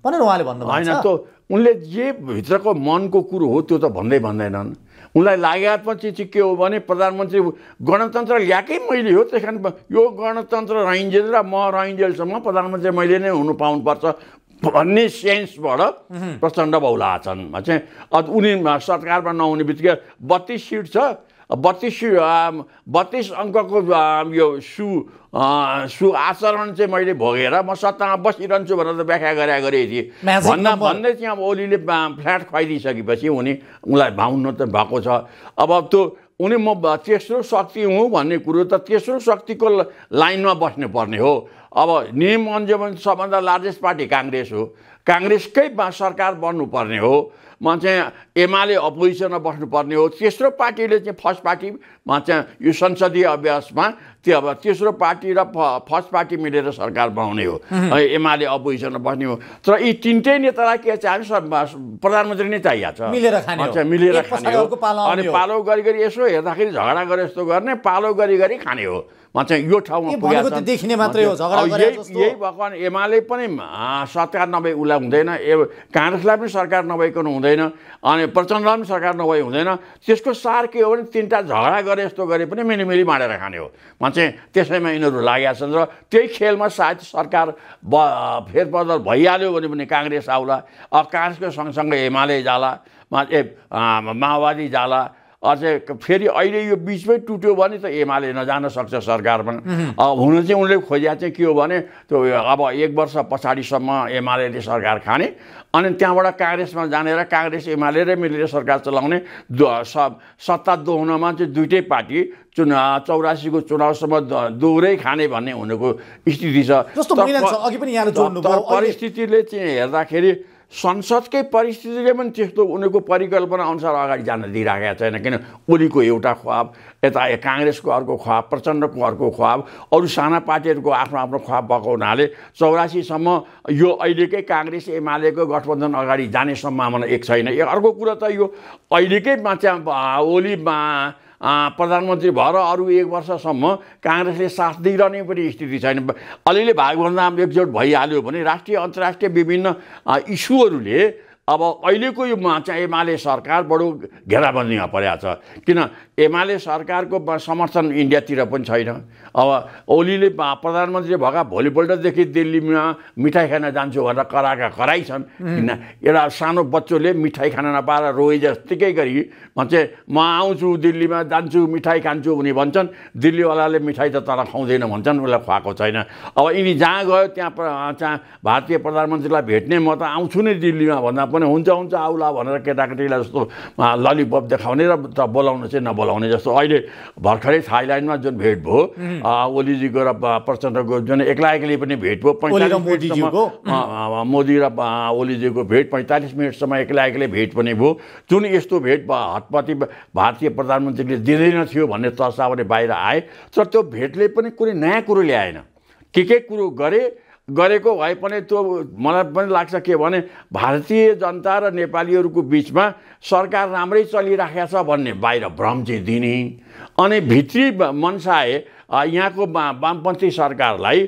भनेर उहाँले भन्नुभएको छ। होइन, त्यो उनले जे भित्रको मनको कुरो हो त्यो त भन्दैनन्। उनलाई लागेपछि चाहिँ के हो भने प्रधानमन्त्री गणतन्त्र ल्याएकै मैले हो, त्यस कारण यो गणतन्त्र रहन्जेल र म रहन्जेलसम्म प्रधानमन्त्री मैले नै हुनु पाउनुपर्छ भन्ने सेन्सबाट प्रचण्ड बौला छन्। चाहिँ उनी सरकारमा नहुने बित्तिकै 32 सिट छ, 32 अङ्कको यो आचरण चाहिँ मैले भोगेर म सत्तामा बसिरहन्छु भनेर त व्याख्या गरेकै थिएँ भन्दै चाहिँ अब ओलीले फ्ल्याट खुवाइदिइसकेपछि उनलाई भाउनु त भएको छ। अब त्यो उनी म तेस्रो शक्ति हुँ भन्ने कुरो त तेस्रो शक्तिको लाइनमा बस्नुपर्ने हो। अब नियम अनुसार सबभन्दा लार्जेस्ट पार्टी काङ्ग्रेस हो, काङ्ग्रेसकै सरकार बन्नुपर्ने हो। म चाहिँ एमाले अपोजिसनमा बस्नुपर्ने हो। तेस्रो पार्टीले चाहिँ फर्स्ट पार्टीमा चाहिँ यो संसदीय अभ्यासमा त्यो अब तेस्रो पार्टी र फर्स्ट पार्टी मिलेर सरकार बनाउने हो, एमाले अपोजिसनमा बस्ने हो। तर यी तिनटै नेतालाई के चाहिन्छ? प्रधानमन्त्री नै चाहिएको छ, मिलेर खाने हो। अनि पालो गरी यसो हेर्दाखेरि झगडा गरे जस्तो गर्ने, पालो गरी खाने हो। चाहिँ यो ठाउँमा पुगेको छ देखिने मात्रै हो, झगडा गरे जस्तो। यही भगवान एमाले पनि सरकार नभए उसलाई हुँदैन, काङ्ग्रेसलाई पनि सरकार नभइकन हुँदैन, अनि प्रचण्डलाई पनि सरकार नभए हुँदैन। त्यसको सार के हो भने तिनवटा झगडा गरे जस्तो गरे पनि मिलिमिली बाँडेर खाने हो। चाहिँ त्यसैमा यिनीहरू लागेका छन् र त्यही खेलमा सायद सरकार फेरबदल भइहाल्यो भने पनि काङ्ग्रेस आउला, काङ्ग्रेसको सँगसँगै एमाले जाला, माओवादी जाला। अझै फेरि अहिले यो बिचमै टुट्यो भने त एमाले नजान सक्छ सरकारमा। हुन चाहिँ उनले खोजेको चाहिँ के हो भने त्यो अब 1 वर्ष पछाडिसम्म एमाले सरकार खाने, अनि त्यहाँबाट काङ्ग्रेसमा जानेर काङ्ग्रेस एमाले र मिलेर सरकार चलाउने, सत्ता दोहोनमा चाहिँ दुइटै पार्टी 84 को चुनावसम्म दोहोरै खाने भन्ने हुनेको स्थिति छ। परिस्थितिले चाहिँ हेर्दाखेरि संसदकै परिस्थितिले पनि त्यस्तो उनीहरूको परिकल्पना अनुसार अगाडि जान दिइराखेका छैन। किन ओलीको एउटा ख्वाब, यता काङ्ग्रेसको अर्को ख्वाब, प्रचण्डको अर्को ख्वाब, अरू साना पार्टीहरूको आफ्नो आफ्नो ख्वाब भएको हुनाले 84 सम्म यो अहिलेकै काङ्ग्रेस एमालेको गठबन्धन अगाडि जाने सम्भावना एक छैन। अर्को कुरा त यो अहिलेकै ओली प्रधानमन्त्री भएर अरू 1 वर्षसम्म काङ्ग्रेसले साथ दिइरहने पनि स्थिति छैन। अलिअलि भागभन्दा एकजुट भइहाल्यो भने राष्ट्रिय अन्तर्राष्ट्रिय विभिन्न इस्युहरूले अब अहिलेको यो चाहिँ एमाले सरकार बडो घेराबन्दीमा परेको छ। किन एमाले सरकारको समर्थन इन्डियातिर पनि छैन। अब ओलीले प्रधानमन्त्री भएका भोलिपल्टदेखि दिल्लीमा मिठाई खान जान्छु भनेर कराई छन्। किन एउटा सानो बच्चोले मिठाई खान नपाएर रोए जत्तिकै गरी भन्छ म आउँछु दिल्लीमा जान्छु मिठाई खान्छु भने भन्छन्, दिल्लीवालाले मिठाई त तर खुवाउँदैन भन्छन्, उसलाई खुवाएको छैन। अब यिनी जहाँ गयो त्यहाँ भारतीय प्रधानमन्त्रीलाई भेट्ने म त आउँछु नै दिल्लीमा भन्दा पनि हुन्छ आउला भनेर केटाकेटीलाई जस्तो ललिपप देखाउने र त बोलाउनु चाहिँ नबोलाउने जस्तो। अहिले भर्खरै थाइल्यान्डमा जुन भेट भयो ओलीजीको र प्रचण्डको जुन एक्लै पनि भेट भयो, 45 मिनटसम्म मोदी र ओलीजीको भेट 45 मिनटसम्म एक्लै भेट पनि भयो। जुन यस्तो भेट हतपति भारतीय प्रधानमन्त्रीले दिँदैन थियो भन्ने तर्साउने बाहिर आए, तर त्यो भेटले पनि कुनै नयाँ कुरो ल्याएन। के कुरो गरेको भए पनि त्यो मलाई पनि लाग्छ के भने भारतीय जनता र नेपालीहरूको बिचमा सरकार राम्रै चलिराखेको छ भन्ने बाहिर भ्रम चाहिँ दिने, अनि भित्री मनसाए यहाँको वामपन्थी सरकारलाई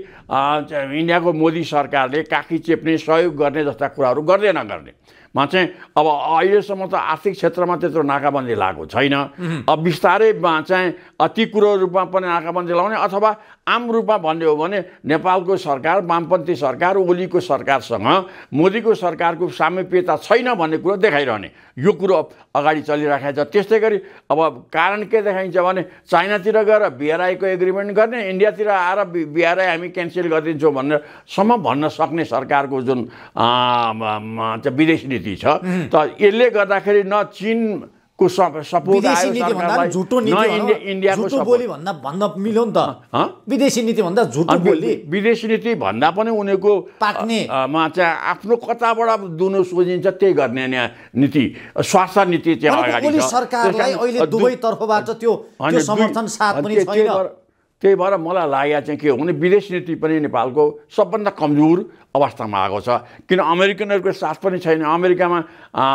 इन्डियाको मोदी सरकारले काखी चेप्ने सहयोग गर्ने जस्ता कुराहरू गर्दै नगर्ने चाहिँ अब अहिलेसम्म त आर्थिक क्षेत्रमा त्यत्रो नाकाबन्दी लागेको छैन। अब बिस्तारै चाहिँ तीव्र रूपमा पनि नाकाबन्दी लगाउने अथवा आम रूपमा भन्ने हो भने नेपालको सरकार वामपन्थी सरकार ओलीको सरकारसँग मोदीको सरकारको सामिप्यता छैन भन्ने कुरो देखाइरहने यो कुरो अगाडि चलिराखेको छ। त्यस्तै गरी अब कारण के देखाइन्छ भने चाइनातिर गएर बिआरआईको एग्रिमेन्ट गर्ने, इन्डियातिर आएर बिआरआई हामी क्यान्सल गरिदिन्छौँ भन्नेसम्म भन्न सक्ने सरकारको जुन विदेश नीति छ। त यसले गर्दाखेरि न चीनको सपोर्ट आयो सरकारलाई, न इन्डियाको सपोर्ट भन्न मिल्यो नि त। विदेशी नीति भन्दा झुटो बोली, विदेशी नीति भन्दा पनि उनीहरूको मा चाहिँ आफ्नो कताबाट दुनो सोझिन्छ त्यही गर्ने नीति, स्वास्थ्य नीति चाहिँ अगाडि छ। सरकारलाई अहिले दुवै तर्फबाट त्यो समर्थन साथ पनि छैन। त्यही भएर मलाई लागेको चाहिँ के हो भने विदेश नीति पनि नेपालको सबभन्दा कमजोर अवस्थामा आएको छ। किन अमेरिकनहरूको साथ पनि छैन। अमेरिकामा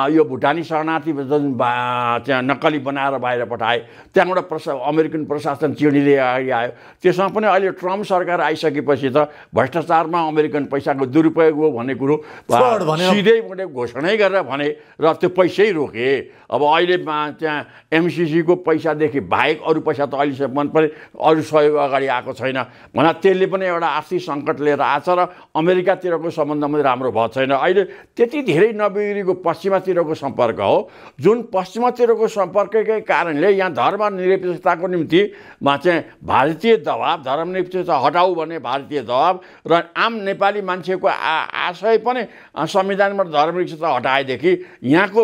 यो भुटानी शरणार्थी जुन त्यहाँ नक्कली बनाएर बाहिर पठाए, त्यहाँबाट अमेरिकन प्रशासन चिडिँदै अगाडि आयो। त्यसमा पनि अहिले ट्रम्प सरकार आइसकेपछि त भ्रष्टाचारमा अमेरिकन पैसाको दुरुपयोग हो भन्ने कुरो सिधै मैले घोषणै गरेर भने र त्यो पैसै रोके। अब अहिले त्यहाँ एमसिसीको पैसादेखि बाहेक अरू पैसा त अहिलेसम्म पनि अरू सहयोग अगाडि आएको छैन भन्दा त्यसले पनि एउटा आर्थिक सङ्कट लिएर आएको छ र अमेरिकातिरको सम्बन्ध पनि राम्रो भएको छैन। अहिले त्यति धेरै नबिग्रेको पश्चिमातिरको सम्पर्क हो, जुन पश्चिमातिरको सम्पर्ककै कारणले यहाँ धर्मनिरपेक्षताको निम्ति चाहिँ भारतीय दबाब, धर्मनिरपेक्षता हटाऊ भन्ने भारतीय दबाब र आम नेपाली मान्छेको आशय पनि संविधानबाट धर्मनिरपेक्षता हटाएदेखि यहाँको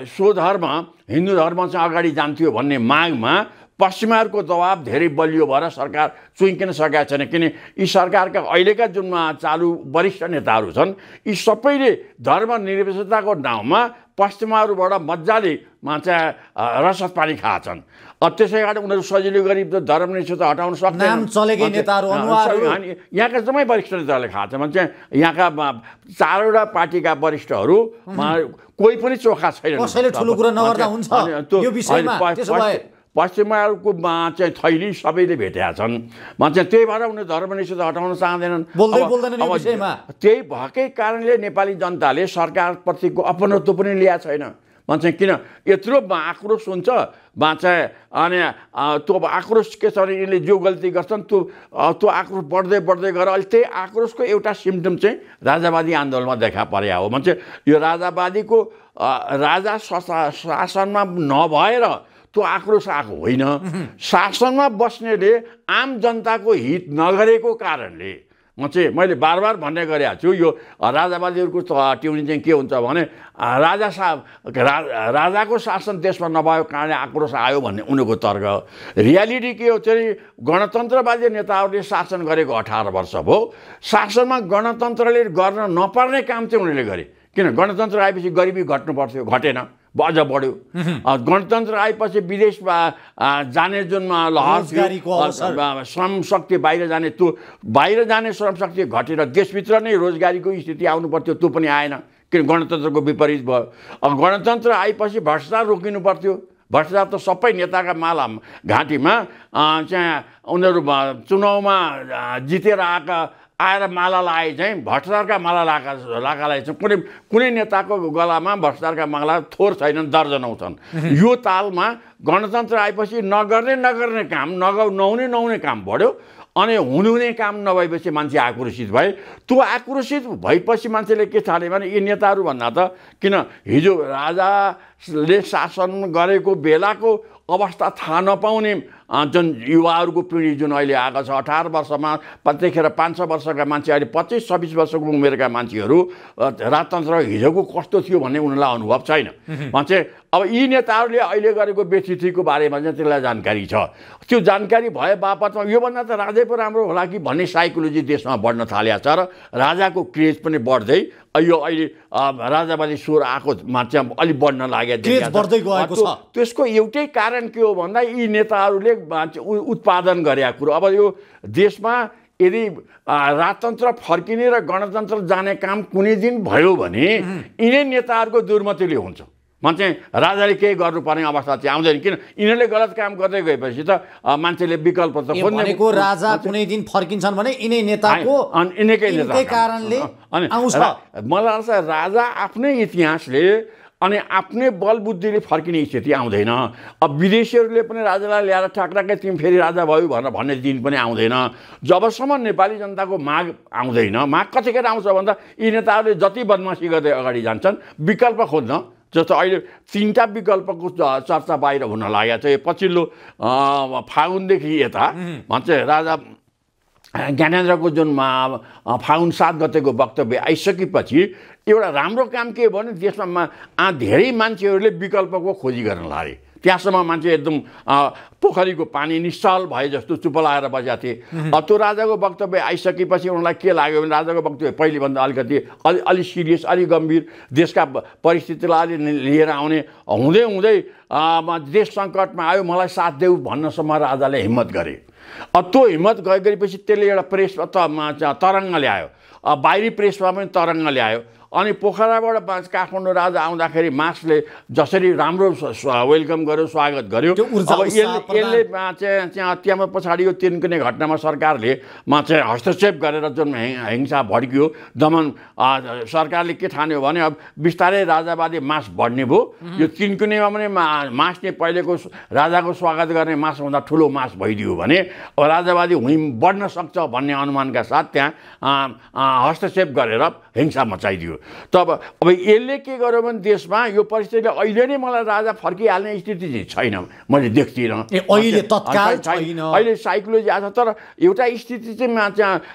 स्वधर्म हिन्दू धर्म चाहिँ अगाडि जान्थ्यो भन्ने मागमा पश्चिमाहरूको दबाब धेरै बलियो भएर सरकार चुइकिन सकेका छैन। किन यी सरकारका अहिलेका जुन चालु वरिष्ठ नेताहरू छन् यी सबैले धर्मनिरपेक्षताको नाउँमा पश्चिमाहरूबाट मजाले चाहिँ रसद पानी खाएछन्। त्यसै कारण उनीहरू सजिलो गरी धर्मनिरपेक्षता हटाउन सक्दैन। यहाँका जम्मै वरिष्ठ नेताहरूले खाएछ भने चाहिँ यहाँका 4वटा पार्टीका वरिष्ठहरू कोही पनि चोखा छैन। पश्चिमाहरूको चाहिँ थैली सबैले भेटेका छन्। चाहिँ त्यही भएर उनीहरू धर्मनिरपेक्षता हटाउन चाहँदैनन्। त्यही भएकै कारणले नेपाली जनताले सरकारप्रतिको अपनत्व पनि ल्याएको छैन। चाहिँ किन यत्रो आक्रोश हुन्छ चाहिँ अनि त्यो आक्रोश के छ भने यिनले जो गल्ती गर्छन् त्यो आक्रोश बढ्दै गएर अहिले त्यही आक्रोशको एउटा सिम्टम चाहिँ राजावादी आन्दोलनमा देखा परेको हो। चाहिँ यो राजावादीको राजा शासनमा नभएर त्यो आक्रोश आएको होइन, शासनमा बस्नेले आम जनताको हित नगरेको कारणले। चाहिँ मैले बार भन्ने गरेको छु यो राजावादीहरूको ट्युनिङ चाहिँ के हुन्छ भने राजाको शासन देशमा नभएको कारणले आक्रोश आयो भन्ने उनीहरूको तर्क। रियालिटी के हो चाहिँ गणतन्त्रवादी नेताहरूले शासन गरेको 18 वर्ष भयो। शासनमा गणतन्त्रले गर्न नपर्ने काम चाहिँ उनीहरूले गरे। किन गणतन्त्र आएपछि गरिबी घट्नु पर्थ्यो, घटेन, अझ बढ्यो। गणतन्त्र आएपछि विदेशमा जाने जुन लहर श्रम शक्ति बाहिर जाने, त्यो बाहिर जाने श्रम शक्ति घटेर देशभित्र नै रोजगारीको स्थिति आउनु पर्थ्यो, त्यो पनि आएन। किन गणतन्त्रको विपरीत भयो। गणतन्त्र आएपछि भ्रष्टाचार रोकिनु पर्थ्यो। भ्रष्टाचार त सबै नेताका माला घाँटीमा चाहिँ उनीहरू चुनावमा जितेर आएर माला लाए चाहिँ भ्रष्टाचारका माला लगालाई चाहिँ कुनै नेताको गलामा भ्रष्टाचारका माला थोर छैनन्, दर्जनौँ छन्। यो तालमा गणतन्त्र आएपछि नगर्ने काम नहुने काम बढ्यो अनि हुने काम नभएपछि मान्छे आक्रोशित भए। त्यो आक्रोशित भएपछि मान्छेले के ठाने भने यी नेताहरू भन्दा त किन हिजो राजाले शासन गरेको बेलाको अवस्था थाहा नपाउने जुन युवाहरूको पिँढी जुन अहिले आएको छ 18 वर्षमा, त्यतिखेर 5-6 वर्षका मान्छे अहिले 25-26 वर्षको उमेरका मान्छेहरू राजतन्त्र हिजोको कस्तो थियो भन्ने उनीहरूलाई अनुभव छैन। चाहिँ अब यी नेताहरूले अहिले गरेको व्यतिथिको बारेमा चाहिँ त्यसलाई जानकारी छ। त्यो जानकारी भए बापतमा योभन्दा त राजै पो राम्रो होला कि भन्ने साइकोलोजी देशमा बढ्न थालेको छ र राजाको क्रेज पनि बढ्दै यो अहिले राजावादी स्वर आएकोमा चाहिँ अलिक बढ्न लागेको छ। त्यसको एउटै कारण के हो भन्दा यी नेताहरूले उत्पादन गरेका कुरो। अब यो देशमा यदि राजतन्त्र फर्किने र गणतन्त्र जाने काम कुनै दिन भयो भने यिनै नेताहरूको दुर्मतिले हुन्छ। मान्छे राजाले केही गर्नुपर्ने अवस्था चाहिँ आउँदैन किन यिनीहरूले गलत काम गर्दै गएपछि त मान्छेले विकल्प त खोज्नेको राजा कुनै दिन फर्किन्छन् भने यिनै नेताको यिनकै कारणले आउँछ। मलाई लाग्छ राजा आफ्नै इतिहासले अनि आफ्नै बलबुद्धिले फर्किने स्थिति आउँदैन। अब विदेशीहरूले पनि राजालाई ल्याएर ठाकराकै तिमी फेरि राजा भयो भनेर भन्ने दिन पनि आउँदैन जबसम्म नेपाली जनताको माग आउँदैन। माग कतिखेर आउँछ भन्दा यी नेताहरूले जति बदमासी गर्दै अगाडि जान्छन् विकल्प खोज्न जस्तो अहिले 3टा विकल्पको चर्चा बाहिर हुन लागेको छ। यो पछिल्लो फागुनदेखि यता भन्छ राजा ज्ञानेन्द्रको जुन फागुन 7 गतेको वक्तव्य आइसकेपछि एउटा राम्रो काम के भयो भने देशमा धेरै मान्छेहरूले विकल्पको खोजी गर्न लागे। त्यहाँसम्म मान्छे एकदम पोखरीको पानी निश्चल भए जस्तो चुप लागेर बसेका थिए। त्यो राजाको वक्तव्य आइसकेपछि उनीहरूलाई के लाग्यो भने राजाको वक्तव्य पहिलेभन्दा अलिकति अलि सिरियस अलि गम्भीर देशका परिस्थितिलाई अलि लिएर आउने हुँदै हुँदै देश सङ्कटमा आयो मलाई साथ देऊ भन्नसम्म राजाले हिम्मत गरे। त्यो हिम्मत गरेपछि त्यसले एउटा प्रेस तरङ्ग ल्यायो बाहिरी प्रेसमा पनि तरङ्ग ल्यायो। अनि पोखराबाट काठमाडौँ राजा आउँदाखेरि मार्क्सले जसरी राम्रो वेलकम गर्यो स्वागत गर्यो अब यसले त्यहाँ पछाडि यो तिनकुने घटनामा सरकारले चाहिँ हस्तक्षेप गरेर जुन हिंसा भड्कियो दमन सरकारले के ठान्यो भने अब बिस्तारै राजावादी मास बढ्ने भयो। यो तिनकुनेमा पनि मास नै पहिलेको राजाको स्वागत गर्ने मासभन्दा ठुलो मास भइदियो भने अब राजावादी हुँ बढ्न सक्छ भन्ने अनुमानका साथ त्यहाँ हस्तक्षेप गरेर हिंसा मचाइदियो। तब अब यसले के गर्यो भने देशमा यो परिस्थितिले अहिले नै मलाई राजा फर्किहाल्ने स्थिति चाहिँ छैन मैले देख्दिनँ अहिले साइकोलोजी आएको छ। तर एउटा स्थिति चाहिँ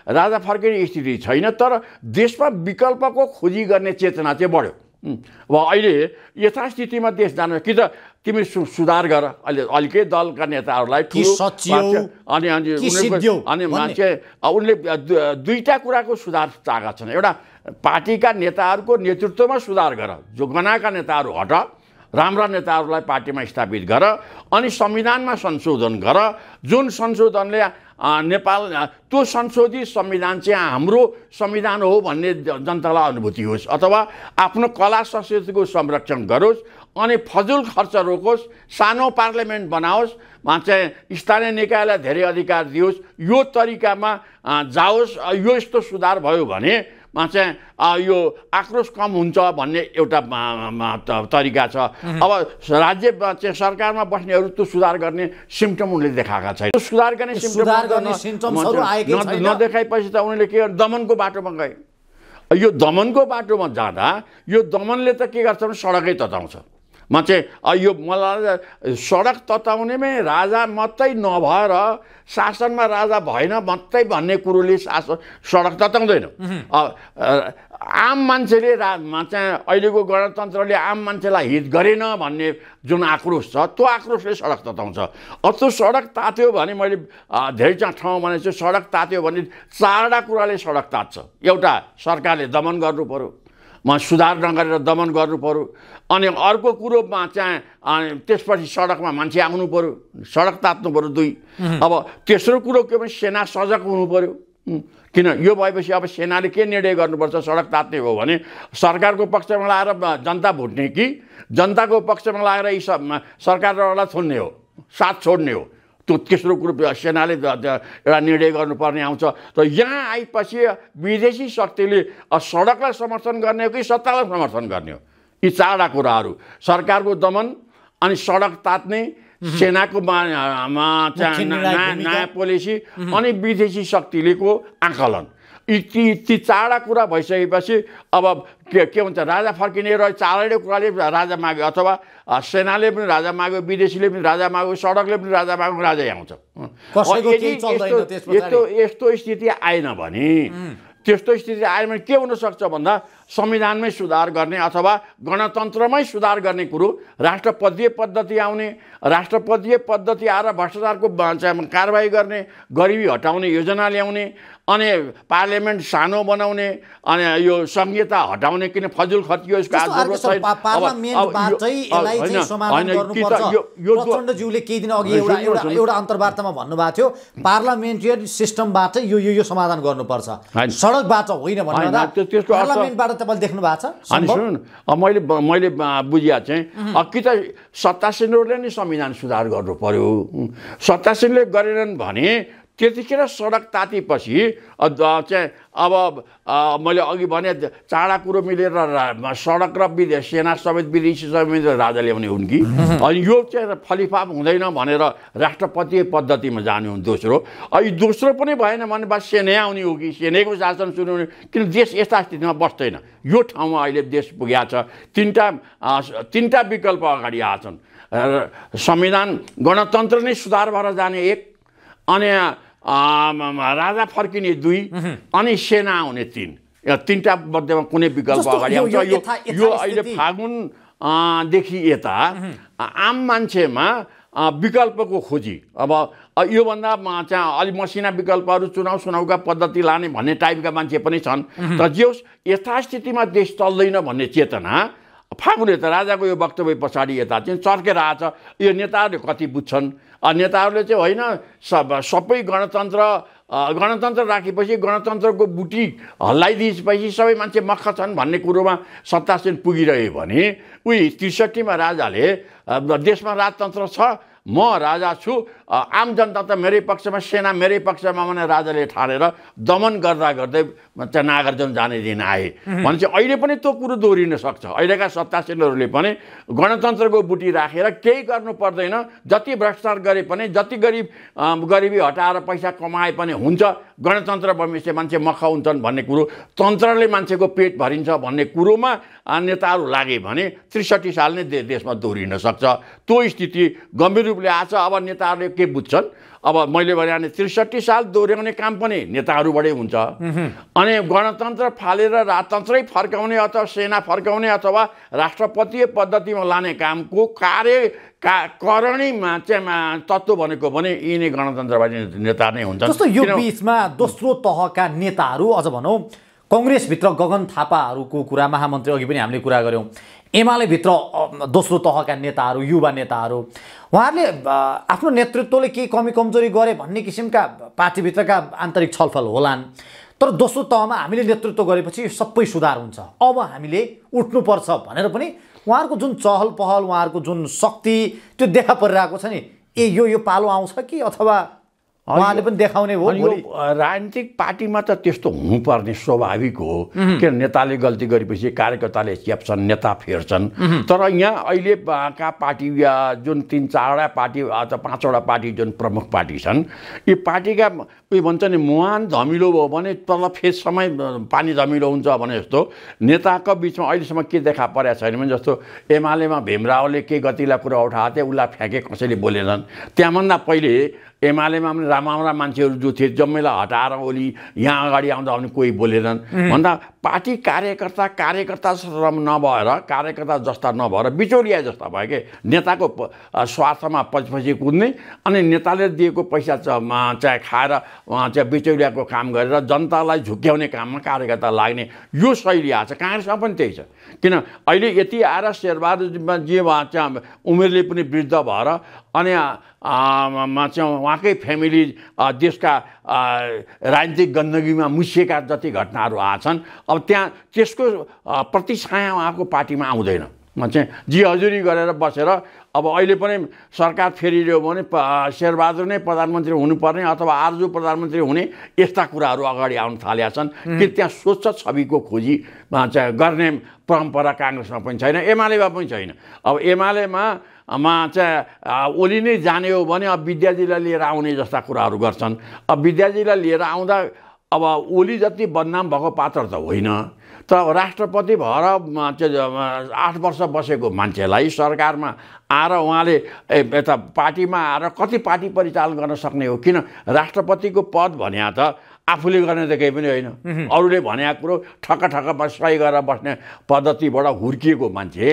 राजा फर्किने स्थिति छैन तर देशमा विकल्पको खोजी गर्ने चेतना चाहिँ बढ्यो। अब अहिले यथास्थितिमा देश जानु कि त तिमी सुधार गर अहिले अलिकै दलका नेताहरूलाई अनि मान्छे उनले 2टा कुराको सुधार चाहेका छन्। एउटा पार्टीका नेताहरूको नेतृत्वमा सुधार गर जो गनाएका नेताहरू हट राम्रा नेताहरूलाई पार्टीमा स्थापित गर अनि संविधानमा संशोधन गर जुन संशोधनले नेपाल त्यो संशोधित संविधान चाहिँ हाम्रो संविधान हो भन्ने जनतालाई अनुभूति होस् अथवा आफ्नो कला संस्कृतिको संरक्षण गरोस् अनि फजुल खर्च रोकोस् सानो पार्लियामेन्ट बनाओस् चाहिँ स्थानीय निकायलाई धेरै अधिकार दियोस् यो तरिकामा जाओस्। यो यस्तो सुधार भयो भने चाहिँ यो आक्रोश कम हुन्छ भन्ने एउटा तरिका छ। अब राज्य सरकारमा बस्नेहरू त्यो सुधार गर्ने सिम्टम उनले देखाएका छैन। सुधार गर्ने सिम्टमहरू नदेखाएपछि त उनीहरूले के दमनको बाटोमा गए। यो दमनको बाटोमा जाँदा यो दमनले त के गर्छ भने सडकै तताउँछ। यो मलाई सडक तताउनेमै राजा मात्रै नभएर शासनमा राजा भएन मात्रै भन्ने कुरोले सडक तताउँदैन। आम मान्छेले चाहिँ अहिलेको गणतन्त्रले आम मान्छेलाई हित गरेन भन्ने जुन आक्रोश छ त्यो आक्रोशले सडक तताउँछ। त्यो सडक तात्यो भने मैले धेरै ठाउँ भनेको छु सडक तात्यो भने 4वटा कुराले सडक तात्छ। एउटा सरकारले दमन गर्नु पर्यो सुधार नगरेर दमन गर्नु पर्यो अनि अर्को कुरोमा चाहिँ त्यसपछि सडकमा मान्छे आउनु पर्यो सडक तात्नु पर्यो 2। अब तेस्रो कुरो के भने सेना सजग हुनु पर्यो किन यो भएपछि अब सेनाले के निर्णय गर्नुपर्छ सडक तात्ने हो भने सरकारको पक्षमा लगाएर जनता भुट्ने कि जनताको पक्षमा लगाएर यी सरकारलाई छोड्ने हो साथ छोड्ने हो त्यो तेस्रो कुरो सेनाले एउटा निर्णय गर्नुपर्ने आउँछ। र यहाँ आएपछि विदेशी शक्तिले सडकलाई समर्थन गर्ने हो कि सत्तालाई समर्थन गर्ने हो यी 4वटा कुराहरू सरकारको दमन अनि सडक तात्ने सेनाको नयाँ पोलिसी अनि विदेशी शक्तिलेको आकलन ती 4वटा कुरा भइसकेपछि अब के भन्छ राजा फर्किने र 4वटै कुराले राजा माग्यो अथवा सेनाले पनि राजा माग्यो विदेशीले पनि राजा माग्यो सडकले पनि राजा माग्यो राजै आउँछ। यस्तो स्थिति आएन भने त्यस्तो स्थिति आयो भने के हुनसक्छ भन्दा संविधानमै सुधार गर्ने अथवा गणतन्त्रमै सुधार गर्ने कुरो राष्ट्रपतीय पद्धति आउने राष्ट्रपतीय पद्धति आएर भ्रष्टाचारको कारबाही गर्ने गरिबी हटाउने योजना ल्याउने अनि पार्लियामेन्ट सानो बनाउने अनि यो संहिता हटाउने किन फजुल खर्चियो यसको जरुरत छैन। पार्लियामेन्टबाटै यसलाई चाहिँ समाधान गर्नुपर्छ। प्रचण्डज्यूले केही दिन अघि एउटा अन्तर्वार्तामा भन्नुभएको थियो पार्लियामेन्ट्री सिस्टमबाट यो समाधान गर्नुपर्छ सडकबाट होइन भन्दा पार्लियामेन्टबाट तपाईँले देख्नु भएको छ? अनि सुन्नु मैले बुझिया चाहिँ कि त सत्तासीनहरूले नै संविधान सुधार गर्नु पर्यो। सत्तासीनले गरेनन् भने त्यतिखेर सडक तातेपछि चाहिँ अब मैले अघि भने चाँडा कुरो मिलेर सडक र सेना समेत विदेशी समेत राजा ल्याउने हुन् कि अनि यो चाहिँ फलिफाप हुँदैन भनेर राष्ट्रपतीय पद्धतिमा जाने हुन्। दोस्रो अनि दोस्रो पनि भएन भने बस सेनै आउने हो कि सेनैको शासन सुरु हुने, किन देश यस्ता स्थितिमा बस्दैन। यो ठाउँमा अहिले देश पुगेको छ। तिनवटा विकल्प अगाडि आछन्। संविधान गणतन्त्र नै सुधार भएर जाने एक, अनि राजा फर्किने दुई, अनि सेना आउने तीन। तिनवटा मध्येमा कुनै विकल्प अगाडि आउँछ। यो अहिले फागुनदेखि यता आम मान्छेमा विकल्पको खोजी। अब योभन्दा चाहिँ अलिक मसिना विकल्पहरू चुनावका पद्धति लाने भन्ने टाइपका मान्छे पनि छन्। तर जे होस् यथास्थितिमा देश चल्दैन भन्ने चेतना फागुन यता राजाको यो वक्तव्य पछाडि यता चाहिँ चर्केर आएछ। यो नेताहरूले कति बुझ्छन्? नेताहरूले चाहिँ होइन सबै गणतन्त्र राखेपछि गणतन्त्रको बुटी हल्लाइदिएपछि सबै मान्छे मक्ख छन् भन्ने कुरोमा सत्तासीन पुगिरह्यो भने उही ६३मा राजाले देशमा राजतन्त्र छ, म राजा छु, आम जनता त मेरै पक्षमा, सेना मेरै पक्षमा भने राजाले ठानेर दमन गर्दा गर्दै चाहिँ नागार्जुन जाने दिन आए भने चाहिँ अहिले पनि त्यो कुरो दोहोरिन सक्छ। अहिलेका सत्तासीनहरूले पनि गणतन्त्रको बुटी राखेर केही गर्नु पर्दैन, जति भ्रष्टाचार गरे पनि, जति गरिबी हटाएर पैसा कमाए पनि हुन्छ, गणतन्त्र बमोजिम मान्छे मख हुन्छन् भन्ने कुरो, तन्त्रले मान्छेको पेट भरिन्छ भन्ने कुरोमा नेताहरू लागे भने ६३ साल नै देशमा दोहोरिन सक्छ। त्यो स्थिति गम्भीर रूपले आछ। अब नेताहरूले के बुझ्छन्? अब मैले भने ६३ साल दोहोऱ्याउने काम पनि नेताहरूबाटै हुन्छ। अनि गणतन्त्र फालेर राजतन्त्रै फर्काउने अथवा सेना फर्काउने अथवा राष्ट्रपतीय पद्धतिमा लाने कामको करणीमा चाहिँ तत्त्व भनेको पनि यिनै गणतन्त्रवादी नेता नै हुन्छन्। जस्तो यो बिचमा दोस्रो तहका नेताहरू, अझ भनौँ कङ्ग्रेसभित्र गगन थापाहरूको कुरा, महामन्त्री अघि पनि हामीले कुरा गऱ्यौँ, एमाले भित्र दोस्रो तहका नेताहरू, युवा नेताहरू, उहाँहरूले आफ्नो नेतृत्वले केही कमी कमजोरी गरे भन्ने किसिमका पार्टीभित्रका आन्तरिक छलफल होलान्। तर दोस्रो तहमा हामीले नेतृत्व गरेपछि सबै सुधार हुन्छ, अब हामीले उठ्नुपर्छ भनेर पनि उहाँहरूको जुन चहल पहल, उहाँहरूको जुन शक्ति त्यो देखा परिरहेको छ नि, यो पालो आउँछ कि अथवा उहाँले पनि देखाउने हो? यो राजनीतिक पार्टीमा त त्यस्तो हुनुपर्ने स्वाभाविक हो। किन नेताले गल्ती गरेपछि कार्यकर्ताले च्याप्छन्, नेता फेर्छन्। तर यहाँ अहिलेका पार्टी जुन ३-४वटा पार्टी अथवा ५वटा पार्टी जुन प्रमुख पार्टी छन्, यी पार्टीका उयो भन्छ नि मुहान धमिलो भयो भने तल फेससम्मै पानी धमिलो हुन्छ भने जस्तो नेताको बिचमा अहिलेसम्म के देखा परेको छैन भने जस्तो एमालेमा भीमरावले केही गतिला कुरा उठाएको थियो, उसलाई फ्याँके, कसैले बोलेनन्। त्यहाँभन्दा पहिले एमालेमा पनि राम्रा मान्छेहरू जो थिए जम्मैलाई हटाएर ओली यहाँ अगाडि आउँदा पनि कोही बोलेनन् भन्दा पार्टी कार्यकर्ता नभएर, कार्यकर्ता जस्ता नभएर बिचौलिया जस्ता भयो कि नेताको स्वार्थमा पछि कुद्ने अनि नेताले दिएको पैसा चाहिँ खाएर चाहिँ बिचौलियाको काम गरेर जनतालाई झुक्क्याउने काममा कार्यकर्ता लाग्ने यो शैली आएको छ। काङ्ग्रेसमा पनि त्यही छ। किन अहिले यति आएर शेरबहादुरमा जे चाहिँ उमेरले पनि वृद्ध भएर अनि चाहिँ उहाँकै फ्यामिली देशका राजनीतिक गन्दगीमा मुसिएका जति घटनाहरू आछन्, अब त्यहाँ त्यसको प्रतिछाया उहाँको पार्टीमा आउँदैन। चाहिँ जी हजुरी गरेर बसेर अब अहिले पनि सरकार फेरिरह्यो भने शेरबहादुर नै प्रधानमन्त्री हुनुपर्ने अथवा आरजु प्रधानमन्त्री हुने यस्ता कुराहरू अगाडि आउन थालेका छन् कि त्यहाँ स्वच्छ छविको खोजी चाहिँ गर्ने परम्परा काङ्ग्रेसमा पनि छैन, एमालेमा पनि छैन। अब एमालेमा चाहिँ ओली नै जाने हो भने अब विद्याजीलाई लिएर आउने जस्ता कुराहरू गर्छन्। अब विद्याजीलाई लिएर आउँदा अब ओली जति बदनाम भएको पात्र त होइन, तर राष्ट्रपति भएर 8 वर्ष बसेको मान्छेलाई सरकारमा आएर उहाँले यता पार्टीमा आएर कति पार्टी परिचालन गर्न सक्ने हो? किन राष्ट्रपतिको पद भन्या त आफूले गर्ने त केही पनि होइन, अरूले भनेको कुरो ठक्क ठक्कमा सही गरेर बस्ने पद्धतिबाट हुर्किएको मान्छे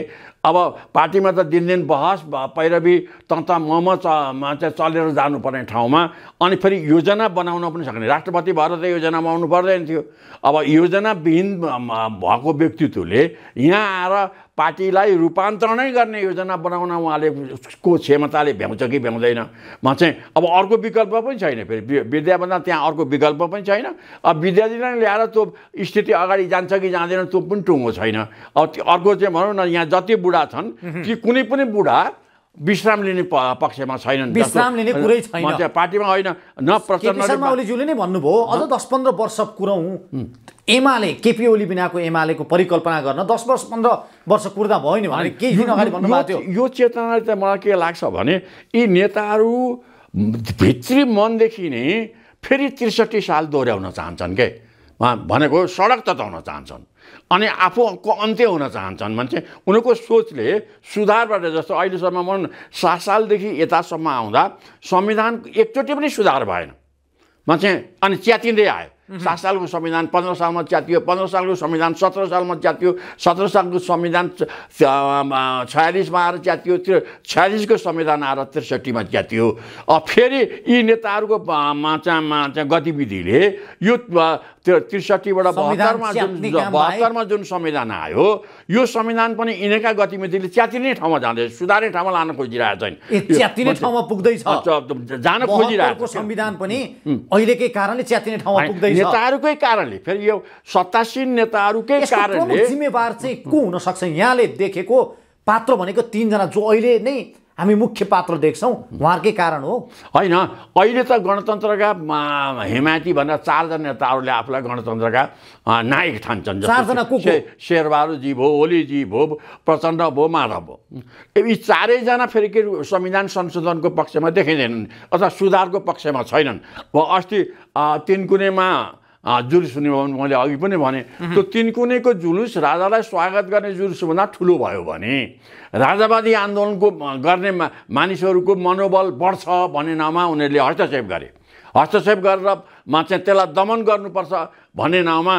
अब पार्टीमा त दिनदिन बहस पैरवी ममा चाहिँ चलेर जानुपर्ने ठाउँमा अनि फेरि योजना बनाउन पनि सक्ने राष्ट्रपति भएर त योजना बनाउनु पर्दैन थियो। अब योजनाविहीन भएको व्यक्तित्वले यहाँ आएर पार्टीलाई रूपान्तरणै गर्ने योजना बनाउन उहाँले को क्षमताले भ्याउँछ कि भ्याउँदैन म चाहिँ अब अर्को विकल्प पनि छैन। फेरि विद्याभन्दा त्यहाँ अर्को विकल्प पनि छैन। अब विद्यार्थीलाई ल्याएर त्यो स्थिति अगाडि जान्छ कि जाँदैन त्यो पनि टुङ्गो छैन। अब अर्को चाहिँ भनौँ न यहाँ जति बुढा छन् ती कुनै पनि बुढा विश्राम लिने पक्षमा छैनन्। विश्राम लिने कुरै छैन पार्टीमा होइन न प्रचण्ड शर्मा ओलीज्यूले नै भन्नुभयो अझ 10-15 वर्ष कुरौँ एमाले केपी ओली बिनाको एमालेको परिकल्पना गर्न 10-15 वर्ष कुर्दा भयो नि भने केही दिन अगाडि भन्नुभएको थियो। यो चेतनाले त मलाई के लाग्छ भने यी नेताहरू भित्री मनदेखि नै फेरि 63 साल दोहोऱ्याउन चाहन्छन् के भनेको सडक तताउन चाहन्छन् अनि आफूको अन्त्य हुन चाहन्छन् भने चाहिँ उनीहरूको सोचले सुधारबाट जस्तो अहिलेसम्म 7 सालदेखि यतासम्म आउँदा संविधान एकचोटि पनि सुधार भएन चाहिँ अनि च्यातिँदै आयो। 7 सालको संविधान 15 सालमा च्यातियो, 15 सालको संविधान 17 सालमा च्यातियो, 17 सालको संविधान 46मा आएर च्यातियो, 46को संविधान आएर 63मा च्यातियो। फेरि यी नेताहरूको चाहिँ गतिविधिले यो 63बाट 72मा जुन संविधान आयो यो संविधान पनि यिनका गतिविधिले च्यातिने ठाउँमा जाँदैछ, सुधार्ने ठाउँमा लान खोजिरहेको छैन। च्यातिने ठाउँमा पुग्दैछ, जान खोजिरहेको संविधान पनि अहिलेकै कारणले च्यातिने ठाउँमा पुग्दैछ। नेताहरूकै कारणले फेरि यो सत्तासीन नेताहरूकै कारणले जिम्मेवार चाहिँ को हुन सक्छ? यहाँले देखेको पात्र भनेको 3 जना जो अहिले नै हामी मुख्य पात्र देख्छौँ उहाँहरूकै कारण हो होइन? अहिले त गणतन्त्रका हिमायती भनेर 4 जना नेताहरूले आफूलाई गणतन्त्रका नायक ठान्छन्। 4 जना को? शेरबहादुरजी भयो, ओलीजी भयो, प्रचण्ड भयो, माधव भयो। यी 4 जना फेरि के संविधान संशोधनको पक्षमा देखिँदैनन् अथवा सुधारको पक्षमा छैनन्। अस्ति तिनकुनेमा जुलुस हुने मैले अघि पनि भने त्यो तिनकुनेको जुलुस राजालाई स्वागत गर्ने जुलुसभन्दा ठुलो भयो भने राजावादी आन्दोलनको गर्ने मानिसहरूको मनोबल बढ्छ भन्ने नाममा उनीहरूले हस्तक्षेप गरे। हस्तक्षेप गरेर चाहिँ त्यसलाई दमन गर्नुपर्छ भन्ने नाममा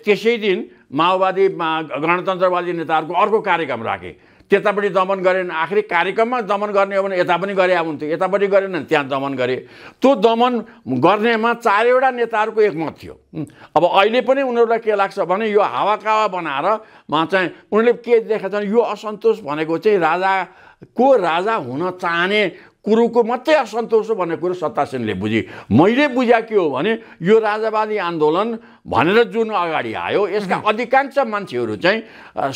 त्यसै दिन माओवादी गणतन्त्रवादी नेताहरूको अर्को कार्यक्रम राखे। त्यतापट्टि दमन गरेन, आखिरी कार्यक्रममा दमन गर्ने हो भने यता पनि गरे हुन्थ्यो, यतापट्टि गरेन त्यहाँ दमन गरे। त्यो दमन गर्नेमा 4वटा नेताहरूको एकमत थियो। अब अहिले पनि उनीहरूलाई के लाग्छ भने यो हावाकावा बनाएर चाहिँ उनीहरूले के देखाएको छन् यो असन्तोष भनेको चाहिँ राजा हुन चाहने कुरोको मात्रै असन्तोष हो भन्ने कुरो सत्तासीनले बुझे। मैले बुझ्या के हो भने यो राजावादी आन्दोलन भनेर जुन अगाडि आयो यसका अधिकांश मान्छेहरू चाहिँ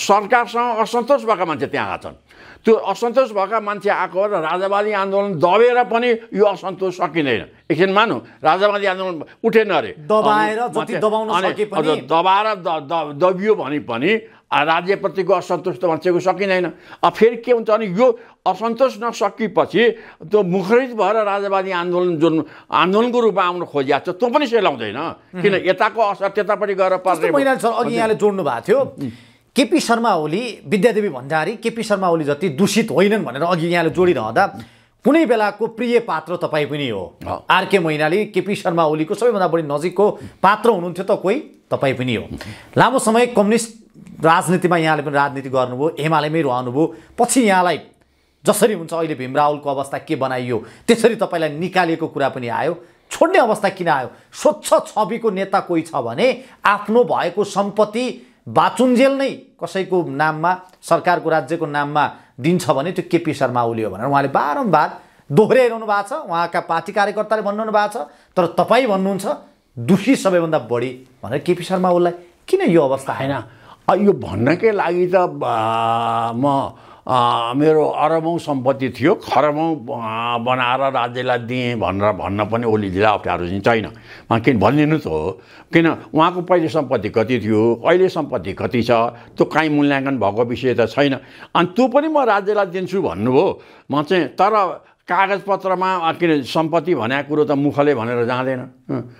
सरकारसँग असन्तोष भएका मान्छे त्यहाँ आएका छन्। त्यो असन्तोष भएका मान्छे आएको र राजावादी आन्दोलन दबेर पनि यो असन्तोष सकिँदैन। एकछिन मानौँ राजावादी आन्दोलन उठेन अरे, दबाएर जति दबाउन सके पनि दबाएर दबियो भने पनि राज्यप्रतिको असन्तोष त मान्छेको सकिँदैन। फेरि के हुन्छ भने यो असन्तोष नसकेपछि त्यो मुखरित भएर राजावादी आन्दोलन जुन आन्दोलनको रूपमा आउन खोजिएको छ त्यो पनि सेलाउँदैन, किन यताको असर त्यतापट्टि गएर पर्ने। अघि यहाँले जोड्नु भएको थियो केपी शर्मा ओली, विद्यादेवी भण्डारी केपी शर्मा ओली जति दूषित होइनन् भनेर अघि यहाँले जोडिरहँदा कुनै बेलाको प्रिय पात्र तपाईँ पनि हो। आरके मैनाली केपी शर्मा ओलीको सबैभन्दा बढी नजिकको पात्र हुनुहुन्थ्यो त कोही तपाईँ पनि हो। लामो समय कम्युनिस्ट राजनीतिमा यहाँले पनि राजनीति गर्नुभयो, एमालेमै रहनुभयो। पछि यहाँलाई जसरी हुन्छ अहिले भीम रावलको अवस्था के बनाइयो त्यसरी तपाईँलाई निकालिएको कुरा पनि आयो। छोड्ने अवस्था किन आयो? स्वच्छ छविको नेता कोही छ भने आफ्नो भएको सम्पत्ति बाचुन्जेल नै कसैको नाममा सरकारको राज्यको नाममा दिन्छ भने त्यो केपी शर्मा ओली हो भनेर उहाँले बारम्बार दोहोऱ्याइरहनु भएको छ। उहाँका पार्टी कार्यकर्ताले भन्नु भएको छ, तर तपाईँ भन्नुहुन्छ दुखी सबैभन्दा बढी भनेर केपी शर्मा ओलीलाई किन यो अवस्था होइन? यो भन्नकै लागि त मेरो अरबौँ सम्पत्ति थियो, खरबौँ बनाएर राज्यलाई दिएँ भन्न पनि ओलीजीलाई अप्ठ्यारो चाहिँ छैन। किन भनिदिनु त हो, किन उहाँको पहिले सम्पत्ति कति थियो, अहिले सम्पत्ति कति छ त्यो काहीँ मूल्याङ्कन भएको विषय त छैन। अनि त्यो पनि म राज्यलाई दिन्छु भन्नुभयो म चाहिँ, तर कागजपत्रमा किन सम्पत्ति भनेको कुरो त मुखले भनेर जाँदैन।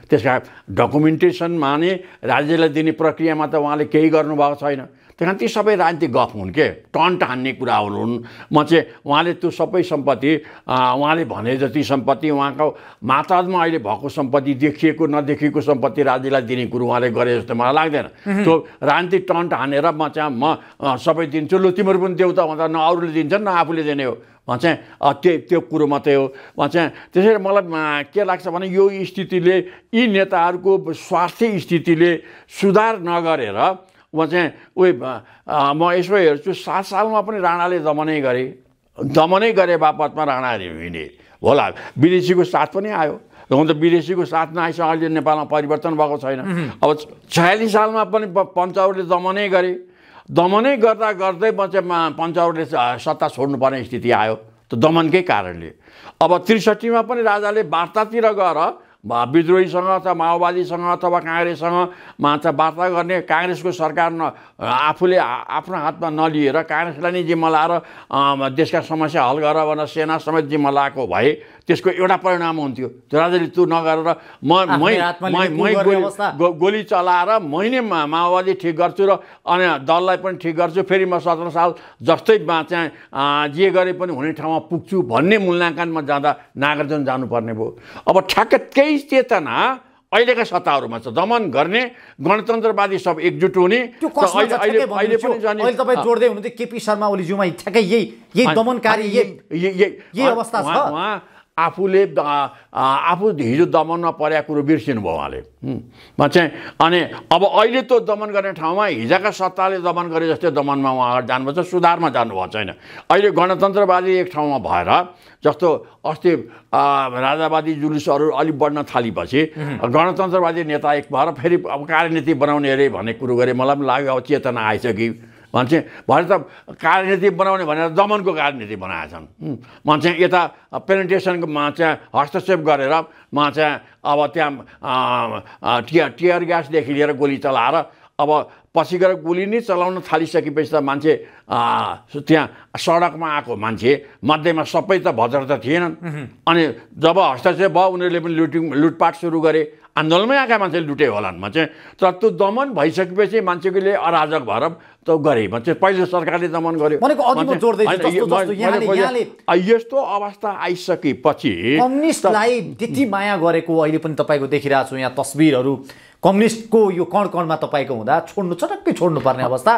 त्यसका डकुमेन्टेसनमा नै राज्यलाई दिने प्रक्रियामा त उहाँले केही गर्नुभएको छैन। त्यही कारण ती सबै राजनीतिक गफ हुन् के, टन्ट हान्ने कुराहरू हुन्। म चाहिँ उहाँले त्यो सबै सम्पत्ति उहाँले भने जति सम्पत्ति उहाँको माताहतमा अहिले भएको सम्पत्ति देखिएको नदेखिएको सम्पत्ति राज्यलाई दिने कुरो उहाँले गरे जस्तो मलाई लाग्दैन। त्यो राजनीतिक टन्ट हानेर म सबै दिन्छु, लु तिमीहरू पनि देऊ त भन्दा न अरूले दिन्छन् न आफूले दिने हो चाहिँ त्यो कुरो मात्रै हो चाहिँ। त्यसैले मलाई के लाग्छ भने यो स्थितिले यी नेताहरूको स्वास्थ्य स्थितिले सुधार नगरेर चाहिँ म यसो हेर्छु 7 सालमा पनि राणाले दमनै गरे बापतमा राणा हिँडे होला। विदेशीको साथ पनि आयो, हुन त विदेशीको साथ नआइसक्यो, अहिले नेपालमा परिवर्तन भएको छैन। अब 46 सालमा पनि पञ्चाउरले दमनै गर्दा गर्दै पञ्चाउरले सत्ता छोड्नुपर्ने स्थिति आयो त दमनकै कारणले। अब 63मा पनि राजाले वार्तातिर गएर विद्रोहीसँग अथवा माओवादीसँग अथवा काङ्ग्रेससँग वार्ता गर्ने, काङ्ग्रेसको सरकार आफूले आफ्नो हातमा नलिएर काङ्ग्रेसलाई नै जिम्मा लाएर देशका समस्या हल गर भनेर सेना समेत जिम्मा लाएको भए त्यसको एउटा परिणाम हुन्थ्यो। राजाले त्यो नगरेर गोली चलाएर मै नै माओवादी ठिक गर्छु र अनि दललाई पनि ठिक गर्छु, फेरि म 17 साल जस्तै चाहिँ जे गरे पनि हुने ठाउँमा पुग्छु भन्ने मूल्याङ्कनमा जाँदा नागार्जुन जानुपर्ने भयो। अब ठ्याक्क त्यही चेतना अहिलेका सत्ताहरूमा छ, दमन गर्ने, गणतन्त्रवादी सब एकजुट हुने। अहिले तपाईँ जोड्दै हुनुहुन्थ्यो केपी शर्मा ओलीज्यूमा ठ्याक्कै यही दमनकारी यही अवस्था छ। आफू हिजो दमनमा परेको कुरो बिर्सिनु भयो उहाँले चाहिँ। अनि अब अहिले त्यो दमन गर्ने ठाउँमा हिजोका सत्ताले दमन गरे जस्तै दमनमा उहाँ अगाडि जानुभएको छ, सुधारमा जानुभएको छैन। अहिले गणतन्त्रवादी एक ठाउँमा भएर जस्तो अस्ति राजावादी जुलुसहरू अलिक बढ्न थालेपछि गणतन्त्रवादी नेता एक भएर फेरि अब कार्यनीति बनाउने अरे भन्ने कुरो गरे। मलाई पनि लाग्यो अब चेतना आएछ कि भन्छ भरे त कार्यनीति बनाउने भनेर दमनको कार्यनीति बनाएछन्। चाहिँ यता प्रेजेन्टेसनमा चाहिँ हस्तक्षेप गरेर चाहिँ अब त्यहाँ टियर ग्यासदेखि लिएर गोली चलाएर अब पछि गएर गोली नै चलाउन थालिसकेपछि त मान्छे त्यहाँ सडकमा आएको मान्छे मध्येमा सबै त भद्र त थिएनन्। अनि जब हस्तक्षेप भयो उनीहरूले पनि लुटपाट सुरु गरे, आन्दोलनमै आएका मान्छेले लुटे होलान् चाहिँ। तर त्यो दमन भइसकेपछि मान्छेले अराजक भएर त गरे चाहिँ। पहिले सरकारले दमन गर्यो। यस्तो अवस्था आइसकेपछि कम्युनिस्टलाई त्यति माया गरेको अहिले पनि तपाईँको देखिरहेको छु यहाँ तस्बिरहरू, कम्युनिस्टको यो कणकणमा तपाईँको हुँदा चटक्कै छोड्नुपर्ने अवस्था।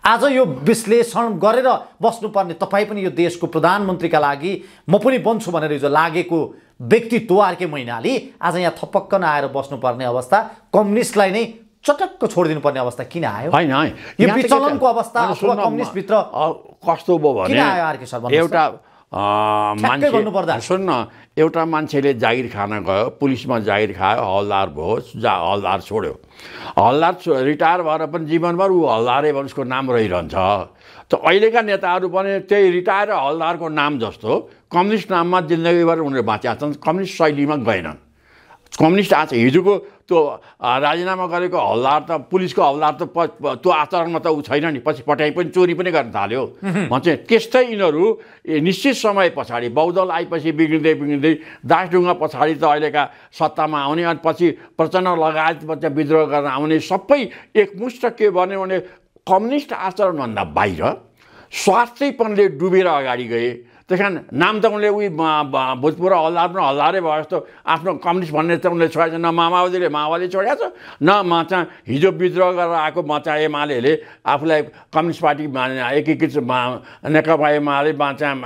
आज यो विश्लेषण गरेर बस्नुपर्ने तपाईँ पनि यो देशको प्रधानमन्त्रीका लागि म पनि बन्छु भनेर हिजो लागेको व्यक्तित्व आरके मैनाली आज यहाँ थपक्क नआएर बस्नुपर्ने अवस्था, कम्युनिस्टलाई नै चटक्क छोडिदिनु पर्ने अवस्था किन आयो? होइन, यो विचलनको अवस्था अथवा कम्युनिस्टभित्र कस्तो भयो भने किन आयो आरके सर? एउटा मान्छे सुन्न, एउटा मान्छेले जागिर खान गयो, पुलिसमा जागिर खायो, हवलदार भयो, हवलदार छोड्यो, हवलदार रिटायर भएर पनि जीवनभर ऊ हवलदारै भने उसको नाम रहिरहन्छ। त अहिलेका नेताहरू पनि त्यही रिटायर हवलदारको नाम जस्तो कम्युनिस्ट नाममा जिन्दगीभर उनीहरू बाँचेका छन्, कम्युनिस्ट शैलीमा गएनन्। कम्युनिस्ट आज हिजोको त्यो राजीनामा गरेको हवलदार त पुलिसको हवलदार त त्यो आचरणमा त ऊ छैन नि, पछि पटाइ पनि चोरी पनि गर्न थाल्यो भन्छ। त्यस्तै यिनीहरू निश्चित समय पछाडि बहुदल आएपछि बिग्रिँदै दासढुङ्गा पछाडि त अहिलेका सत्तामा आउने, अनि पछि प्रचण्ड लगायत विद्रोह गर्न आउने सबै एकमुष्ट के भन्यो भने कम्युनिस्ट आचरणभन्दा बाहिर स्वार्थैपनले डुबेर अगाडि गए। त्यस कारण नाम त उनले उही भूतपूर्व हवलदार पनि हवलदारै भयो जस्तो आफ्नो कम्युनिस्ट भन्ने त उनले छोडेको छ। न माओवादी छोडेको छ, न चाहिँ हिजो विद्रोह गरेर आएको चाहिँ एमाले आफूलाई कम्युनिस्ट पार्टी एकीकृत नेकपा एमाले चाहिँ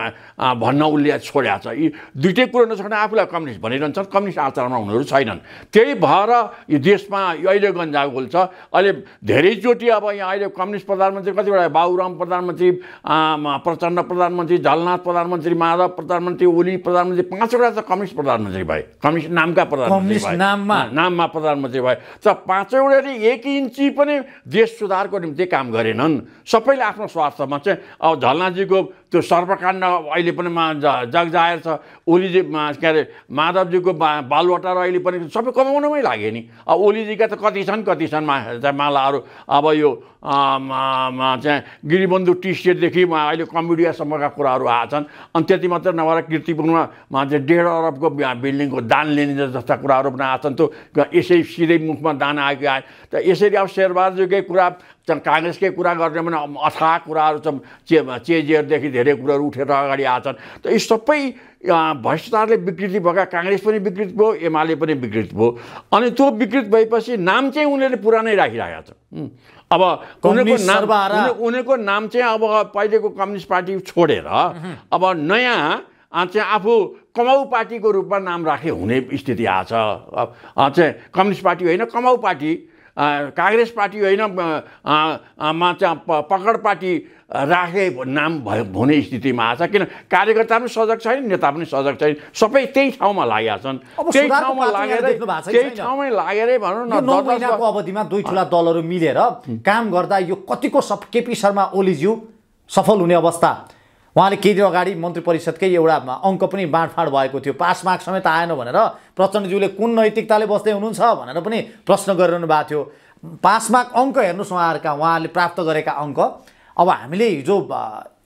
भन्न उसले छोडेको छ। यी दुइटै कुरो नछोड्ने आफूलाई कम्युनिस्ट भनिरहन्छन्, कम्युनिस्ट आचरणमा उनीहरू छैनन्। त्यही भएर यो देशमा अहिले गन्जागोल छ। अहिले धेरैचोटि अब यहाँ अहिले कम्युनिस्ट प्रधानमन्त्री कतिवटा बाबुराम प्रधानमन्त्री, प्रचण्ड प्रधानमन्त्री, झलनाथ प्रधानमन्त्री, माधव प्रधानमन्त्री, ओली प्रधानमन्त्री, 5वटा त कम्युनिस्ट प्रधानमन्त्री भए, कम्युनिस्ट नामका प्रधानमन्त्री भए, नाममा प्रधानमन्त्री भए। त 5वटाले 1 इन्ची पनि देश सुधारको निम्ति काम गरेनन्। सबैले आफ्नो स्वार्थमा चाहिँ अब झलनाथजीको त्यो सर्पकाण्ड अहिले पनि जगजाहेर छ। ओलीजी के अरे माधवजीको बालुवाटार अहिले पनि सबै कमाउनमै लाग्यो नि। अब ओलीजीका त कति छन् मालाहरू। अब यो चाहिँ गिरिबन्धु टी स्टेटदेखि अहिले कम्प्युटरसम्मका कुराहरू आएछन्। अनि त्यति मात्र नभएर कीर्तिपुरमा चाहिँ 1.5 अरबको बिल्डिङको दान लिने जस्ता कुराहरू पनि आएछन्। त्यो यसै सिधै मुखमा दान आयो आए। त यसरी अब शेरबहादुरकै कुरा काङ्ग्रेसकै कुरा गर्ने भने अथाह कुराहरू छ। चेजियरदेखि धेरै कुराहरू उठेर अगाडि आएछन्। त यी सबै भ्रष्टाचारले विकृति भएका काङ्ग्रेस पनि विकृत भयो, एमाले पनि विकृत भयो। अनि त्यो विकृत भएपछि नाम चाहिँ उनीहरूले पुरानै राखिरहेका छन्। अब उनीहरूको नाम चाहिँ अब पहिलेको कम्युनिस्ट पार्टी छोडेर अब नयाँ चाहिँ आफू कमाउ पार्टीको रूपमा नाम राखे हुने स्थिति आछ। चाहिँ कम्युनिस्ट पार्टी होइन, कमाउ पार्टी, काङ्ग्रेस पार्टी होइन, चाहिँ पकड पार्टी राखे नाम हुने स्थितिमा आछ। किन कार्यकर्ता पनि सजग छैन, नेता पनि सजग छैन, सबै त्यही ठाउँमा लागेका छन्। त्यही ठाउँमै लागेरै भनौँ न। 9 महिनाको अवधिमा दुई ठुला दलहरू मिलेर काम गर्दा यो कतिको केपी शर्मा ओलीज्यू सफल हुने अवस्था। उहाँले केही दिन अगाडि मन्त्री परिषदकै एउटा अङ्क पनि बाँडफाँड भएको थियो। पास मार्क समेत आएन भनेर प्रचण्डज्यूले कुन नैतिकताले बस्दै हुनुहुन्छ भनेर पनि प्रश्न गरिरहनु भएको थियो। पास मार्क अङ्क हेर्नुहोस् उहाँहरूले प्राप्त गरेका अङ्क। अब हामीले हिजो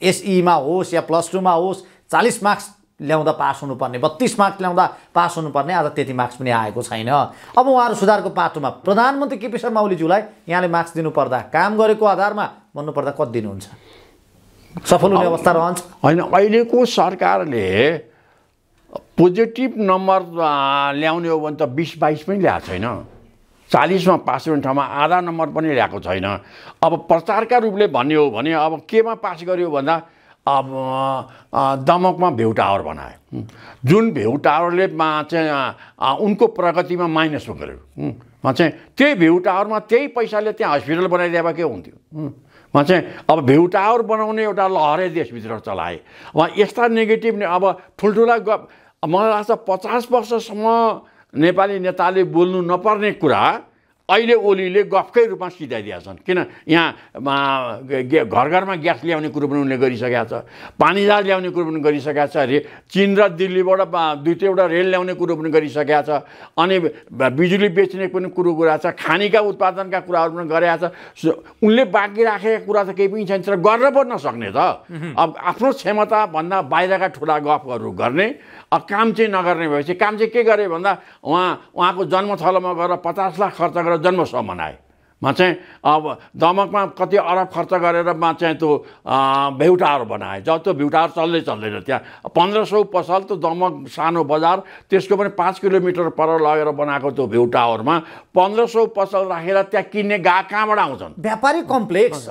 एसईमा होस् या +2मा होस् 40 मार्क्स ल्याउँदा पास हुनुपर्ने, 32 मार्क्स ल्याउँदा पास हुनुपर्ने, आज त्यति मार्क्स पनि आएको छैन। अब उहाँहरू सुधारको पाटोमा प्रधानमन्त्री केपी शर्मा ओलीज्यूलाई यहाँले मार्क्स दिनुपर्दा, काम गरेको आधारमा भन्नुपर्दा कति दिनुहुन्छ? सफल हुने अवस्था रहन्छ? होइन, अहिलेको सरकारले पोजिटिभ नम्बर ल्याउने हो भने त 20-22 पनि ल्याएको छैन। 40मा पास हुने ठाउँमा आधा नम्बर पनि ल्याएको छैन। अब प्रचारका रूपले भन्ने हो भने अब केमा पास गर्यो भन्दा अब दमकमा भ्यू टावर बनाए, जुन भ्यू टावरले चाहिँ उनको प्रगतिमा माइनसमा गर्यो। चाहिँ त्यही भ्यू टावरमा त्यही पैसाले त्यहाँ हस्पिटल बनाइदिए भए के हुन्थ्यो? चाहिँ अब भ्यू टावर बनाउने एउटा लहरै देशभित्र चलाए। यस्ता नेगेटिभ अब ठुल्ठुला मलाई लाग्छ 50 वर्षसम्म नेपाली नेताले बोल्नु नपर्ने कुरा अहिले ओलीले गफकै रूपमा सिधाइदिएका छन्। किन यहाँ घर घरमा ग्यास ल्याउने कुरो पनि उनले गरिसकेका छ, पानीदार ल्याउने कुरो पनि गरिसकेका छ, चीन र दिल्लीबाट 2-3वटा रेल ल्याउने कुरो पनि गरिसकेका छ, अनि बिजुली बेच्ने पनि कुरो गरेको छ, खानेका उत्पादनका कुराहरू पनि गरेका छ। उनले बाँकी राखेका कुरा त केही पनि छैन, तर गर्न पनि नसक्ने त। अब आफ्नो क्षमताभन्दा बाहिरका ठुला गफहरू गर्ने, काम चाहिँ नगर्ने भएपछि काम चाहिँ के गरे भन्दा उहाँको जन्मथलोमा गएर 50 लाख खर्च गरेर जन्मोत्सव मनाए। चाहिँ अब दमकमा कति अरब खर्च गरेर चाहिँ त्यो भ्यू टावर बनाए। जब त्यो भ्यू टावर चल्दैन त्यहाँ 1500 पसल, त्यो दमक सानो बजार, त्यसको पनि 5 किलोमिटर पर लगेर बनाएको त्यो भ्यू टावरमा 1500 पसल राखेर त्यहाँ किन्ने ग्राहक कहाँबाट आउँछन्? व्यापारिक कम्प्लेक्स।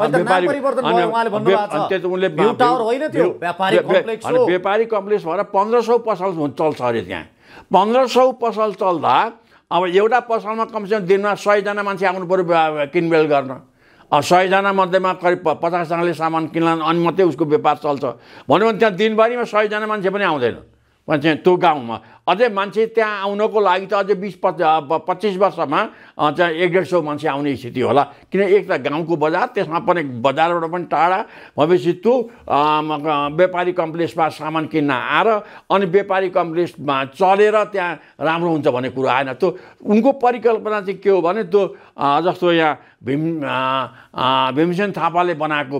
व्यापारिक कम्प्लेक्स भएर 1500 पसल चल्छ अरे त्यहाँ। 1500 पसल चल्दा अब एउटा पसलमा कमसेकम दिनमा 100 जना मान्छे आउनु पर्यो किनबेल गर्न। 100 जना मध्येमा करिब 50 जनाले सामान किन्लान्, अनि मात्रै उसको व्यापार चल्छ। भन्यो भने त्यहाँ दिनभरिमा 100 जना मान्छे पनि आउँदैन चाहिँ त्यो गाउँमा। अझै मान्छे त्यहाँ आउनको लागि त अझै 20-25 वर्षमा चाहिँ 100-150 मान्छे आउने स्थिति होला। किन एक त गाउँको बजार, त्यसमा पनि बजारबाट पनि टाढा भएपछि त्यो व्यापारी कम्प्लेक्समा सामान किन्न आएर अनि व्यापारी कम्प्लेक्समा चलेर त्यहाँ राम्रो हुन्छ भन्ने कुरो आएन। त्यो उनको परिकल्पना चाहिँ के हो भने त्यो जस्तो यहाँ भीमसेन थापाले बनाएको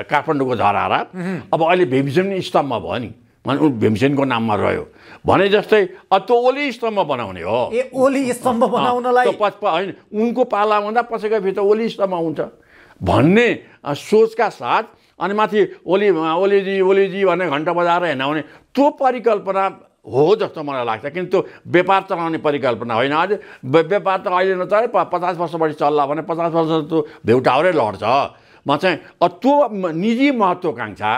काठमाडौँको धरहरा अब अहिले भीमसेन स्तम्भ भयो नि, भीमसेनको नाममा रह्यो भने जस्तै त्यो ओली स्तम्भ बनाउने हो। ओली स्तम्भ बनाउनलाई होइन, उनको पालाभन्दा पछि गएपछि त ओली स्तम्भ हुन्छ भन्ने सोचका साथ अनि माथि ओलीजी भन्ने घन्टा बजाएर हिँडाउने त्यो परिकल्पना हो जस्तो मलाई लाग्छ। किन त्यो व्यापार चलाउने परिकल्पना होइन। अझै व्यापार त अहिले नचले 50 वर्षपछि चल्ला भने 50 वर्ष त्यो भ्यू टावरै लड्छ। चाहिँ त्यो निजी महत्त्वकाङ्क्षा,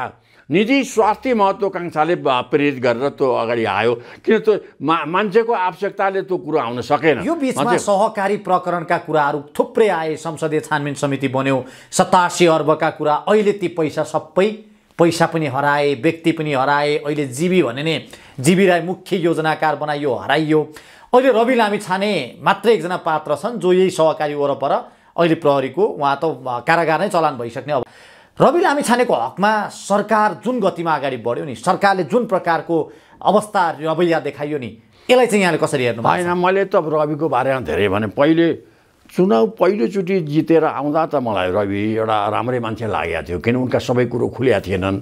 निजी स्वास्थ्य महत्त्वकाङ्क्षाले प्रेरित गरेर त्यो अगाडि आयो। किन त्यो मान्छेको आवश्यकताले त्यो कुरो आउन सकेन। यो बिचमा सहकारी प्रकरणका कुराहरू थुप्रै आए, संसदीय छानबिन समिति बन्यो, 87 अर्बका कुरा, अहिले ती पैसा पनि हराए, व्यक्ति पनि हराए। अहिले जीवी भने नि जीवी राई मुख्य योजनाकार बनाइयो, हराइयो। अहिले रवि लामिछाने मात्रै एकजना पात्र छन् जो यही सहकारी वरपर अहिले प्रहरीको, उहाँ त कारागार नै चलान भइसक्ने। अब रवि लामिछानेको हकमा सरकार जुन गतिमा अगाडि बढ्यो नि, सरकारले जुन प्रकारको अवस्था रवैया देखाइयो नि, यसलाई चाहिँ यहाँले कसरी हेर्नु? होइन, मैले त रविको बारेमा धेरै भने। पहिलोचोटि जितेर आउँदा त मलाई रवि एउटा राम्रै मान्छे लागेको थियो, किन उनका सबै कुरो खुलेका थिएनन्।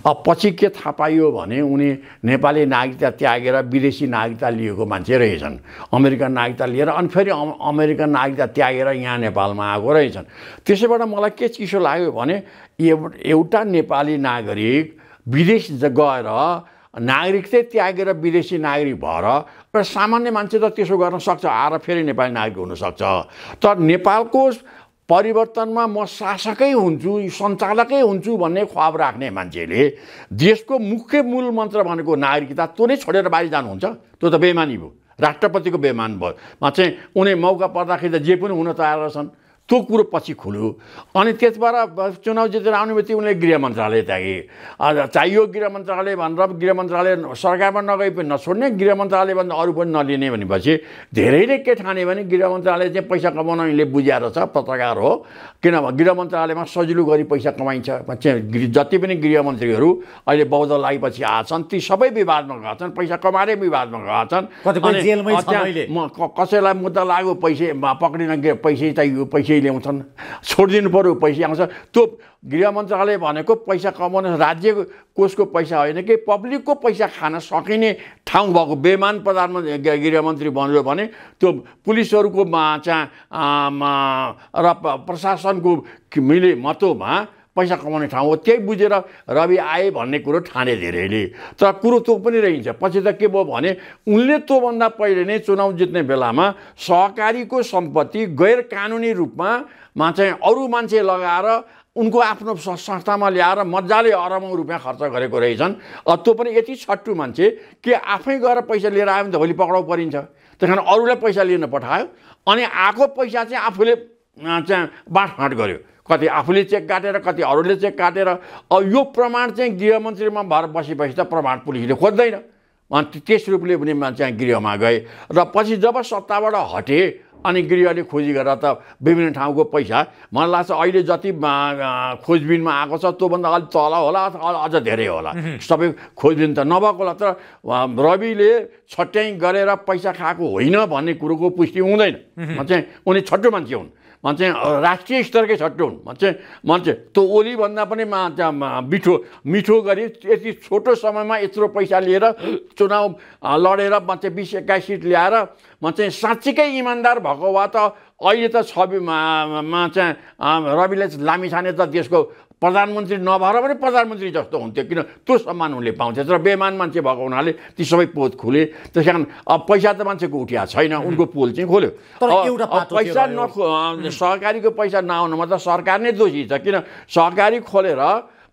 अब पछि के थाहा पाइयो भने उनी नेपाली नागरिकता त्यागेर विदेशी नागरिकता लिएको मान्छे रहेछन्, अमेरिकन नागरिकता लिएर, अनि फेरि अमेरिकन नागरिकता त्यागेर यहाँ नेपालमा आएको रहेछन्। त्यसैबाट मलाई के चिसो लाग्यो भने एउटा नेपाली नागरिक विदेश गएर नागरिकतै त्यागेर विदेशी नागरिक भएर एउटा सामान्य मान्छे त त्यसो गर्न सक्छ, आएर फेरि नेपाली नागरिक हुनसक्छ। तर नेपालको परिवर्तनमा म शासकै हुन्छु, सञ्चालकै हुन्छु भन्ने ख्वाब राख्ने मान्छेले देशको मुख्य मूल मन्त्र भनेको नागरिकता, त्यो नै छोडेर बाहिर जानुहुन्छ, त्यो त बेइमानी भयो, राष्ट्रपतिको बेइमान भयो। चाहिँ उनी मौका पर्दाखेरि त जे पनि हुन तयार रहेछन्, त्यो कुरो पछि खुल्यो। अनि त्यसबाट चुनाव जितेर आउने बित्तिकै उनले गृह मन्त्रालय त्यागे। चाहियो गृह मन्त्रालय भनेर गृह मन्त्रालय सरकारमा नगई पनि नछोड्ने, गृह मन्त्रालयभन्दा अरू पनि नलिने भनेपछि धेरैले के ठाने भने गृह मन्त्रालय चाहिँ पैसा कमाउन यिनले बुझाएर छ, पत्रकार हो, किनभने गृह मन्त्रालयमा सजिलो गरी पैसा कमाइन्छ। जति पनि गृहमन्त्रीहरू अहिले बौद्ध लागेपछि आछन् ती सबै विवादमा गएका छन्, पैसा कमाएरै विवादमा गएका छन्। कसैलाई मुद्दा लाग्यो पैसा पक्रिन, पैसै चाहियो, पैसै ल्याउँछन्, छोडिदिनु पर्यो, पैसा आउँछ। त्यो गृह मन्त्रालय भनेको पैसा कमाउन राज्य कोषको पैसा होइन कि पब्लिकको पैसा खान सकिने ठाउँ भएको बेमान प्रधानमन्त्री गृहमन्त्री बन्यो भने त्यो पुलिसहरूको र प्रशासनको मिले मतोमा पैसा कमाउने ठाउँ हो। त्यही बुझेर रवि आए भन्ने कुरो ठाने धेरैले। तर कुरो त्यो पनि रहन्छ, पछि त के भयो भने उनले त्योभन्दा पहिले नै चुनाव जित्ने बेलामा सहकारीको सम्पत्ति गैर कानुनी रूपमा चाहिँ अरू मान्छे लगाएर उनको आफ्नो संस्थामा ल्याएर मजाले अरबौँ रुपियाँ खर्च गरेको रहेछन्। त्यो पनि यति छट्टु मान्छे कि आफै गएर पैसा लिएर आयो भने त भोलि पक्राउ परिन्छ, त्यही कारण अरूलाई पैसा लिन पठायो। अनि आएको पैसा चाहिँ आफूले चाहिँ बाँडफाँड गर्यो, कति आफूले चेक काटेर, कति अरूले चेक काटेर। यो प्रमाण चाहिँ गृहमन्त्रीमा भएर बसेपछि त प्रमाण पुलिसले खोज्दैन। त्यस रूपले पनि चाहिँ गृहमा गए र पछि जब सत्ताबाट हटे अनि गृहले खोजी गरेर त विभिन्न ठाउँको पैसा, मलाई लाग्छ अहिले जति खोजबिनमा आएको छ त्योभन्दा अलिक तल होला अथवा अझ धेरै होला, सबै खोजबिन त नभएको होला। तर रविले छट्याइ गरेर पैसा खाएको होइन भन्ने कुरोको पुष्टि हुँदैन। चाहिँ उनी छट्टु मान्छे हुन्, चाहिँ राष्ट्रिय स्तरकै छट्टु हुन्। मान्छे त्यो ओलीभन्दा पनि मिठो गरी यति छोटो समयमा यत्रो पैसा लिएर चुनाव लडेर 20-21 सिट ल्याएर चाहिँ साँच्चीकै इमान्दार भएको भए त अहिले त चाहिँ रविले लामिछाने त देशको प्रधानमन्त्री नभएर पनि प्रधानमन्त्री जस्तो हुन्थ्यो, किन त्यो सम्मान उनले पाउँथे। तर बेमान मान्छे भएको हुनाले ती सबै पोत खुले। त्यस कारण अब पैसा त मान्छेको उठिया छैन, उनको पोल चाहिँ खोल्यो। पैसा सहकारीको पैसा नआउनुमा त सरकार नै दोषी छ, किन सहकारी खोलेर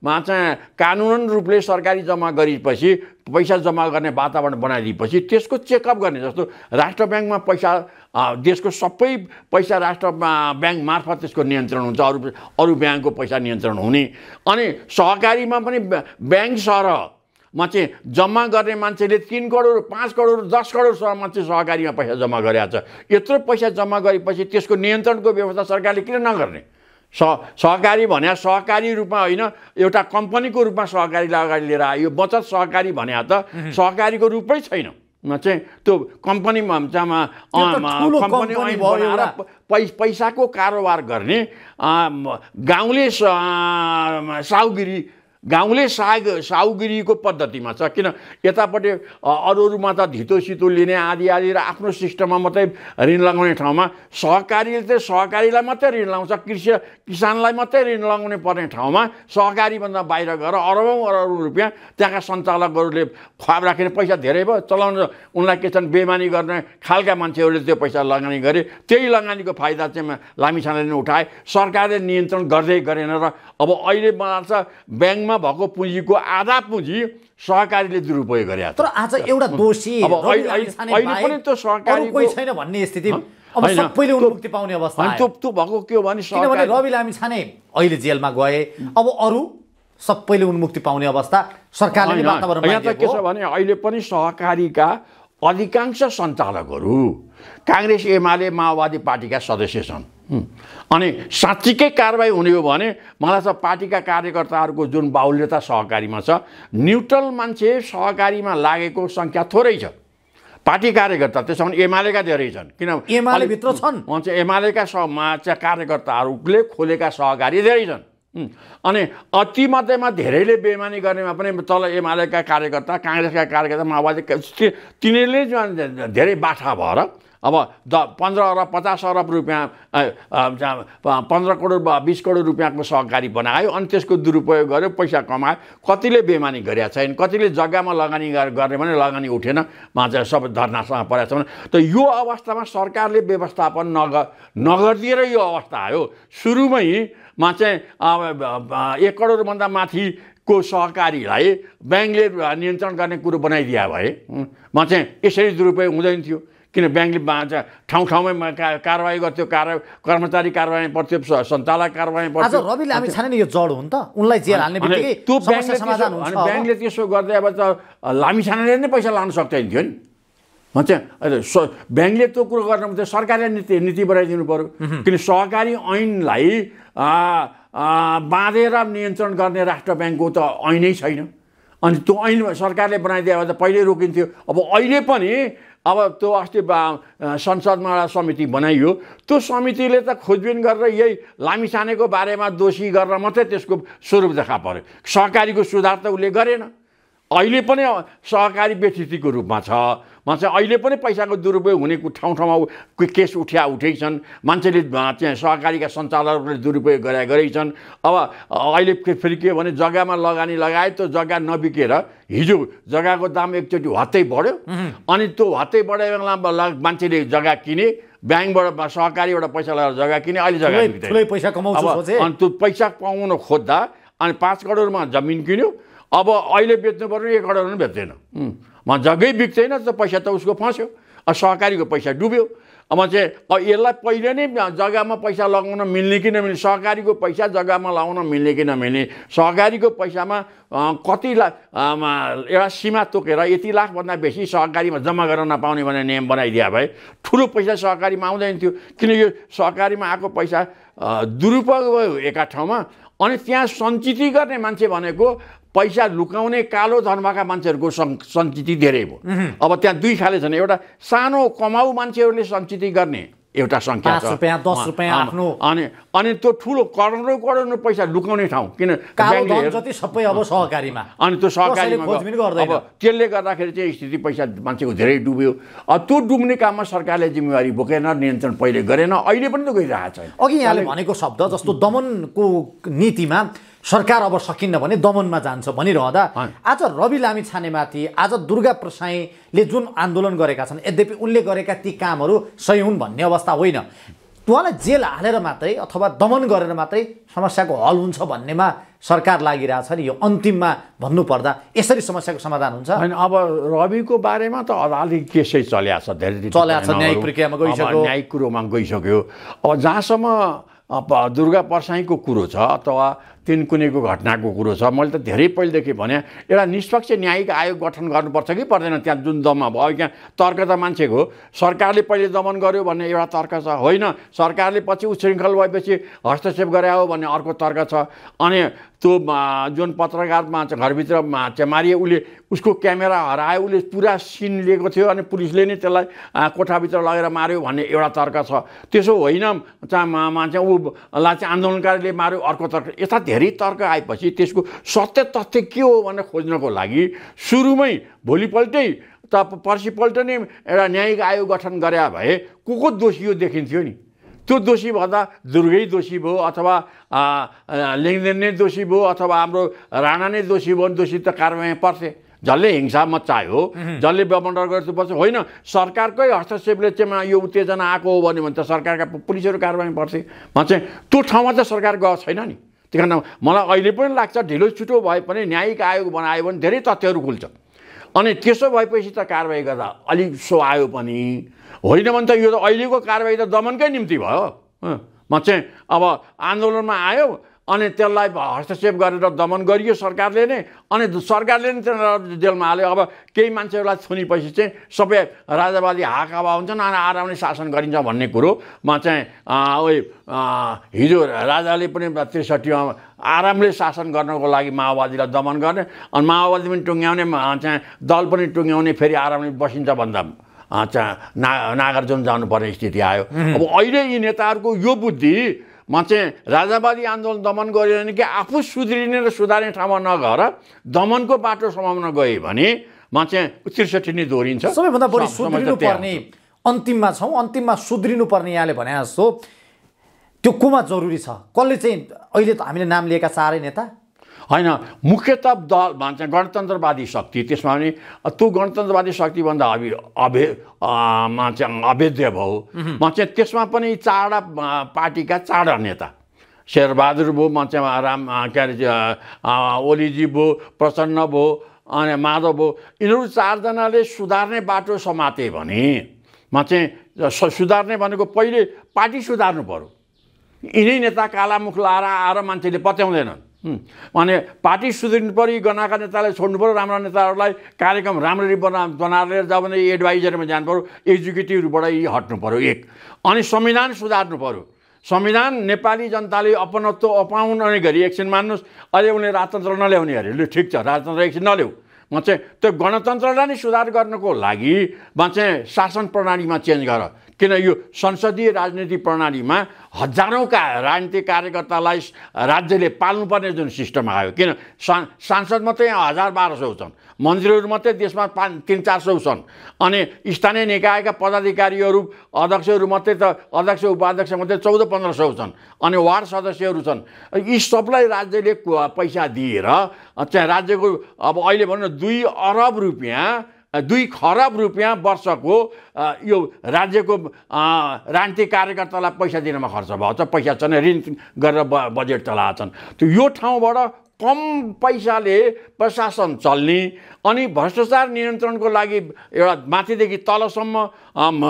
चाहिँ कानुनन रूपले सरकारी जम्मा गरेपछि पैसा जम्मा गर्ने वातावरण बनाइदिएपछि त्यसको चेकअप गर्ने। जस्तो राष्ट्र ब्याङ्कमा पैसा, देशको सबै पैसा राष्ट्र ब्याङ्क मार्फत त्यसको नियन्त्रण हुन्छ, अरू ब्याङ्कको पैसा नियन्त्रण हुने। अनि सहकारीमा पनि ब्याङ्क सहरमा चाहिँ जम्मा गर्ने मान्छेले 3 करोड 5 करोड 10 करोडसम्म मान्छे सहकारीमा पैसा जम्मा गरेको छ। यत्रो पैसा जम्मा गरेपछि त्यसको नियन्त्रणको व्यवस्था सरकारले किन नगर्ने? सहकारी भने सहकारी रूपमा होइन, एउटा कम्पनीको रूपमा सहकारीलाई अगाडि लिएर आयो। बचत सहकारी भने त सहकारीको रूपै छैन, चाहिँ त्यो कम्पनीमा कम्पनी बनाएर पैसाको कारोबार गर्ने गाउँले साहुगिरीको पद्धतिमा छ। किन यतापट्टि अरूमा त धितोसितो लिने आदि र आफ्नो सिस्टममा मात्रै ऋण लगाउने ठाउँमा सहकारीले चाहिँ सहकारीलाई मात्रै ऋण लगाउँछ, किसानलाई मात्रै ऋण लगाउने पर्ने ठाउँमा सहकारीभन्दा बाहिर गएर अरबौँ रुपियाँ त्यहाँका सञ्चालकहरूले ख्वाब राखेर पैसा धेरै भयो चलाउन उनलाई के छन् बेमानी गर्ने खालका मान्छेहरूले त्यो पैसा लगानी गरे। त्यही लगानीको फाइदा चाहिँ लामिछानेले नै उठाए, सरकारले नियन्त्रण गर्दै गरेन। र अब अहिले मलाई लाग्छ ब्याङ्कमा भएको पुँजीको आधा पुँजी सहकारीले दुरुपयोग गरे। तर आज एउटा दोषी अब अहिले पनि त्यो सहकारी कोही छैन भन्ने स्थिति, अब सबैले उन्मुक्ति पाउने अवस्था त्यो भएको के हो भने किनभने रवि लामिछाने अहिले जेलमा गए, अब अरू सबैले उन्मुक्ति पाउने अवस्था सरकारले वातावरण यहाँ त के छ भने अहिले पनि सहकारीका अधिकांश सञ्चालकहरू काङ्ग्रेस एमाले माओवादी पार्टीका सदस्य छन्। अनि साँच्चीकै कारबाही हुने हो भने मलाई चाहिँ पार्टीका कार्यकर्ताहरूको जुन बाहुल्यता सहकारीमा छ, न्युट्रल मान्छे सहकारीमा लागेको सङ्ख्या थोरै छ। पार्टी कार्यकर्ता त्यसो भने एमालेका धेरै छन्, किन एमाले भित्र छन्, एमालेका कार्यकर्ताहरूले खोलेका सहकारी धेरै छन्। अनि अतिमध्येमा धेरैले बेइमानी गर्नेमा पनि तल एमालेका कार्यकर्ता, काङ्ग्रेसका कार्यकर्ता, माओवादी तिनीहरूले धेरै बाठा भएर अब 15 अरब 50 अरब रुपियाँ 15 करोड 20 करोड रुपियाँको सहकारी बनायो अनि त्यसको दुरुपयोग गर्यो, पैसा कमायो। कतिले बेइमानी गरेका छैन, कतिले जग्गामा लगानी गर्ने भने लगानी उठेन, चाहिँ सबै धर्नासँग परेको छ भने। त यो अवस्थामा सरकारले व्यवस्थापन नगरिदिएर यो अवस्था आयो। सुरुमै चाहिँ 1 करोडभन्दा माथिको सहकारीलाई ब्याङ्कले नियन्त्रण गर्ने कुरो बनाइदिया भए चाहिँ यसरी दुरुपयोग हुँदैन थियो, किन ब्याङ्कले ठाउँ ठाउँमै कारवाही गर्थ्यो, कर्मचारी कारवाही पर्थ्यो, सञ्चालक कारवाही पर्थ्यो। आज रवि लामिछाने नि यो जड हो नि त, उनलाई जेल हाल्ने बित्तिकै त्यो समस्या समाधान हुन्छ। ब्याङ्कले त्यसो गर्दै अब त लामिछानेले नै पैसा लान सक्दैन थियो नि। ब्याङ्कले त्यो कुरो गर्न त सरकारले नीति बनाइदिनु पर्यो, किन सहकारी ऐनलाई बाँधेर नियन्त्रण गर्ने राष्ट्र ब्याङ्कको त ऐनै छैन। अनि त्यो ऐन सरकारले बनाइदिए भए त पहिल्यै रोकिन्थ्यो। अब अहिले पनि अब त्यो अस्ति संसदमा एउटा समिति बनाइयो, त्यो समितिले त खोजबिन गरेर यही लामिछानेको बारेमा दोषी गरेर मात्रै त्यसको स्वरूप देखा पर्यो। सहकारीको सुधार त उसले गरेन। अहिले पनि सहकारी व्यतिथिको रूपमा छ। चाहिँ अहिले पनि पैसाको दुरुपयोग हुने ठाउँ ठाउँमा केस उठै छन्। मान्छेले चाहिँ सहकारीका सञ्चालकहरूले दुरुपयोग गरेकै छन्। अब अहिले फेरि के भने जग्गामा लगानी लगाए त्यो जग्गा नबिकेर हिजो जग्गाको दाम एकचोटि हत्तै बढ्यो, अनि त्यो हत्तै बढेको बेलामा मान्छेले जग्गा किने, ब्याङ्कबाट सहकारीबाट पैसा लगाएर जग्गा किने, अहिले जग्गा पैसा कमाउँछ सोचे। अनि त्यो पैसा कमाउन खोज्दा अनि 5 करोडमा जमिन किन्यो, अब अहिले बेच्नु पर्ने 1 करोड पनि बेच्दैन, जग्गै बिक्दैन, त पैसा त उसको फस्यो, सहकारीको पैसा डुब्यो। अब चाहिँ यसलाई पहिले नै जग्गामा पैसा लगाउन मिल्ने कि नमिल्ने, सहकारीको पैसा जग्गामा लगाउन मिल्ने कि नमिल्ने, सहकारीको पैसामा कति लाख एउटा सीमा तोकेर यति लाखभन्दा बेसी सहकारीमा जम्मा गर्न नपाउने भन्ने नियम बनाइदिए भए ठुलो पैसा सहकारीमा आउँदैन थियो। किन यो सहकारीमा आएको पैसा दुरुपयोग भयो एका ठाउँमा, अनि त्यहाँ सञ्चित गर्ने मान्छे भनेको पैसा लुकाउने कालो धन भएका मान्छेहरूको सञ्चित धेरै भयो। अब त्यहाँ दुई खाले छन्, एउटा सानो कमाउ मान्छेहरूले सञ्चित गर्ने एउटा सङ्ख्या छ, 5 रुपैयाँ 10 रुपैयाँ आफ्नो, अनि त्यो ठुलो करोडौँ पैसा लुकाउने ठाउँ, किन जति सबै अब सहकारीमा, अनि त्यो सहकारीमा अब त्यसले गर्दाखेरि चाहिँ स्थिति पैसा मान्छेको धेरै डुब्यो। त्यो डुब्ने काममा सरकारले जिम्मेवारी बोकेन, नियन्त्रण पहिले गरेन, अहिले पनि त गइरहेको छ। अघि यहाँले भनेको शब्द जस्तो दमनको नीतिमा सरकार अब सकिन्न भने दमनमा जान्छ भनिरहँदा आज रवि लामिछानेमाथि आज दुर्गा प्रसाईले जुन आन्दोलन गरेका छन्, यद्यपि उनले गरेका ती कामहरू सही हुन् भन्ने अवस्था होइन। उहाँलाई जेल हालेर मात्रै अथवा दमन गरेर मात्रै समस्याको हल हुन्छ भन्नेमा सरकार लागिरहेछ नि। यो अन्तिममा भन्नुपर्दा यसरी समस्याको समाधान हुन्छ? होइन, अब रविको बारेमा त अदालती केसै चलेको छ, धेरै चलेको छ, न्यायिक प्रक्रियामा गइसक्यो, न्यायिक कुरोमा गइसक्यो। अब जहाँसम्म दुर्गा प्रसाईको कुरो छ अथवा तिनकुनेको घटनाको कुरो छ, मैले त धेरै पहिलेदेखि भने एउटा निष्पक्ष न्यायिक आयोग गठन गर्नुपर्छ कि पर्दैन। त्यहाँ जुन दमन भयो, त्यहाँ तर्क त मान्छेको सरकारले पहिले दमन गर्यो भन्ने एउटा तर्क छ, होइन सरकारले पछि उच्छृङ्खल भएपछि हस्तक्षेप गरे हो भन्ने अर्को तर्क छ। अनि त्यो जुन पत्रकारमा घरभित्र मारिए, उसको क्यामेरा हरायो, उसले पुरा सिन लिएको थियो अनि पुलिसले नै त्यसलाई कोठाभित्र लगेर मार्यो भन्ने एउटा तर्क छ। त्यसो होइन मान्छे उसलाई चाहिँ आन्दोलनकारीले मार्यो अर्को तर्क। यस्ता धेरै तर्क आएपछि त्यसको सत्य तथ्य के हो भनेर खोज्नको लागि सुरुमै भोलिपल्टै त पर्सिपल्ट नै एउटा न्यायिक आयोग गठन गरे भए को दोषी हो देखिन्थ्यो नि। त्यो दोषी भन्दा दुर्गै दोषी भयो अथवा लेङदेन नै दोषी भयो अथवा हाम्रो राणा नै दोषी भयो, दोषी त कारवाही पर्थे। जसले हिंसा मचायो, जसले बमण्डल गर्नुपर्छ, होइन सरकारकै हस्तक्षेपले चाहिँ यो उत्तेजना आएको हो भने त सरकारका पुलिसहरू कारवाही पर्थे। चाहिँ त्यो ठाउँमा त सरकार गएको छैन नि। त्यही कारण मलाई अहिले पनि लाग्छ ढिलो छिटो भए पनि न्यायिक आयोग बनायो भने धेरै तथ्यहरू खुल्छ। अनि त्यसो भएपछि त कारवाही गर्दा अलिक सो आयो पनि, होइन भने त यो त अहिलेको कारवाही त दमनकै निम्ति भयो। चाहिँ अब आन्दोलनमा आयो अनि त्यसलाई हस्तक्षेप गरेर दमन गरियो सरकारले नै, अनि सरकारले नै त्यसलाई जेलमा हाल्यो। अब केही मान्छेहरूलाई छुनेपछि चाहिँ सबै राजावादी हाकावा हुन्छन् अनि आरामले शासन गरिन्छ भन्ने कुरोमा चाहिँ हिजो राजाले पनि ६३मा आरामले शासन गर्नको लागि माओवादीलाई दमन गर्ने, अनि माओवादी पनि टुङ्ग्याउने, चाहिँ दल पनि टुङ्ग्याउने, फेरि आरामले बसिन्छ भन्दा नागार्जुन जानुपर्ने स्थिति आयो। अब अहिले यी नेताहरूको यो बुद्धिमा चाहिँ राजावादी आन्दोलन दमन गर्यो भने कि आफू सुध्रिने र सुधार्ने ठाउँमा नगएर दमनको बाटो समाउन गए भने चाहिँ ६३ नै दोहोरिन्छ। सबैभन्दा बढी सुध्रिनु पर्ने अन्तिममा छौँ, अन्तिममा सुध्रिनु पर्ने यहाँले भने जस्तो त्यो कोमा जरुरी छ? कसले चाहिँ अहिले त हामीले नाम लिएका चारै नेता होइन, मुख्यतः दल भन्छ गणतन्त्रवादी शक्ति, त्यसमा पनि त्यो गणतन्त्रवादी शक्तिभन्दा चाहिँ अभेद्य भयो। चाहिँ त्यसमा पनि चारवटा पार्टीका चारवटा नेता, शेरबहादुर भयो, राम के अरे ओलीजी भयो, प्रचण्ड भयो, अनि माधव भयो, यिनीहरू चारजनाले सुधार्ने बाटो समाते भने चाहिँ सुधार्ने भनेको पहिले पार्टी सुधार्नु पर्यो। यिनै नेता कालामुख लाएर आएर मान्छेले पत्याउँदैनन्। अनि पार्टी सुध्रिनु पऱ्यो, गनाएका नेतालाई छोड्नु पऱ्यो, राम्रा नेताहरूलाई कार्यक्रम राम्ररी बनाएर लिएर जाऊ भने एडभाइजरमा जानु पऱ्यो, एक्जिक्युटिभबाट यी हट्नु पऱ्यो एक। अनि संविधान सुधार्नु पऱ्यो। संविधान नेपाली जनताले अपनत्व अपाउने गरी एकछिन मान्नुहोस्, अहिले उनले राजतन्त्र नल्याउने अरे, लु ठिक छ, राजतन्त्र एकछिन नल्याऊ, चाहिँ त्यो गणतन्त्रलाई नै सुधार गर्नको लागि चाहिँ शासन प्रणालीमा चेन्ज गर। किन यो संसदीय राजनीति प्रणालीमा हजारौँ राजनीतिक कार्यकर्तालाई राज्यले पाल्नुपर्ने जुन सिस्टम आयो, किन सांसद मात्रै १०००-१२०० छन्, मन्त्रीहरू मात्रै देशमा ३00-४०० छन्, अनि स्थानीय निकायका पदाधिकारीहरू अध्यक्षहरू मात्रै त अध्यक्ष उपाध्यक्ष मात्रै १४-१५०० छन्, अनि वार्ड सदस्यहरू छन्। यी सबलाई राज्यले पैसा दिएर चाहिँ राज्यको अब अहिले भनौँ न 2 अरब रुपियाँ 2 खरब रुपियाँ वर्षको यो राज्यको राजनीतिक कार्यकर्तालाई पैसा दिनमा खर्च भएको छ। पैसा चाहिँ ऋण गरेर बजेट चलाएछन्। त्यो यो ठाउँबाट कम पैसाले प्रशासन चल्ने अनि भ्रष्टाचार नियन्त्रणको लागि एउटा माथिदेखि तलसम्म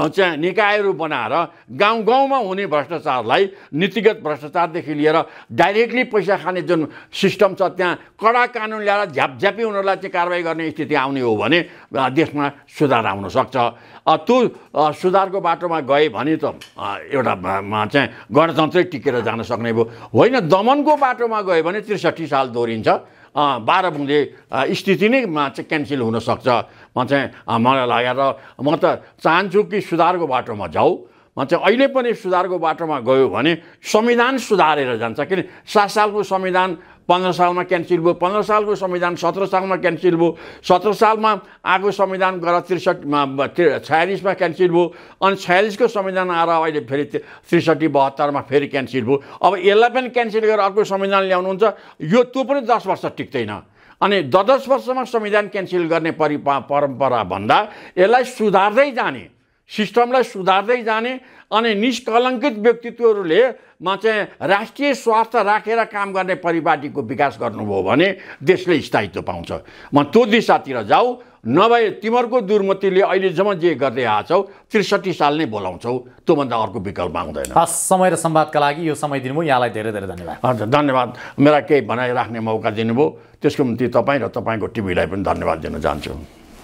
चाहिँ निकायहरू बनाएर गाउँ गाउँमा हुने भ्रष्टाचारलाई, नीतिगत भ्रष्टाचारदेखि लिएर डाइरेक्टली पैसा खाने जुन सिस्टम छ त्यहाँ कडा कानुन ल्याएर झ्यापझ्यापी उनीहरूलाई चाहिँ कारवाही गर्ने स्थिति आउने हो भने देशमा सुधार आउन सक्छ। त्यो सुधारको बाटोमा गए भने त एउटा चाहिँ गणतन्त्रै टिकेर जान सक्ने भयो। होइन, दमनको बाटोमा गयो भने ६३ साल दोहोरिन्छ, 12 बुँदे स्थिति नै चाहिँ क्यान्सल हुनसक्छ। मलाई लागेर म त चाहन्छु कि सुधारको बाटोमा जाऊ। चाहिँ अहिले पनि सुधारको बाटोमा गयो भने संविधान सुधारेर जान्छ। किन 7 सालको संविधान 15 सालमा क्यान्सल भयो, 15 सालको संविधान 17 सालमा क्यान्सल भयो, 17 सालमा आएको संविधान गएर 46मा क्यान्सल भयो, अनि 46को संविधान आएर अहिले फेरि 63-72मा फेरि क्यान्सल भयो। अब यसलाई पनि क्यान्सल गरेर अर्को संविधान ल्याउनुहुन्छ, यो त्यो पनि 10 वर्ष टिक्दैन। अनि 10 वर्षमा संविधान क्यान्सल गर्ने परम्परा भन्दा यसलाई सुधार्दै जाने, सिस्टमलाई सुधार्दै जाने अनि निष्कलङ्कित व्यक्तित्वहरूले चाहिँ राष्ट्रिय स्वार्थ राखेर काम गर्ने परिपाटीको विकास गर्नुभयो भने देशले स्थायित्व पाउँछ। त्यो दिशातिर जाऊ, नभए तिमीहरूको दुर्मतिले अहिले जम्मा जे गर्दै आछौ ६३ साल नै बोलाउँछौ, त्योभन्दा अर्को विकल्प आउँदैन। समय र संवादका लागि यो समय दिनुभयो, यहाँलाई धेरै धेरै धन्यवाद। हजुर धन्यवाद, मेरा केही भनाइ राख्ने मौका दिनुभयो, त्यसको निम्ति तपाईँ र तपाईँको टिभीलाई पनि धन्यवाद दिन चाहन्छु।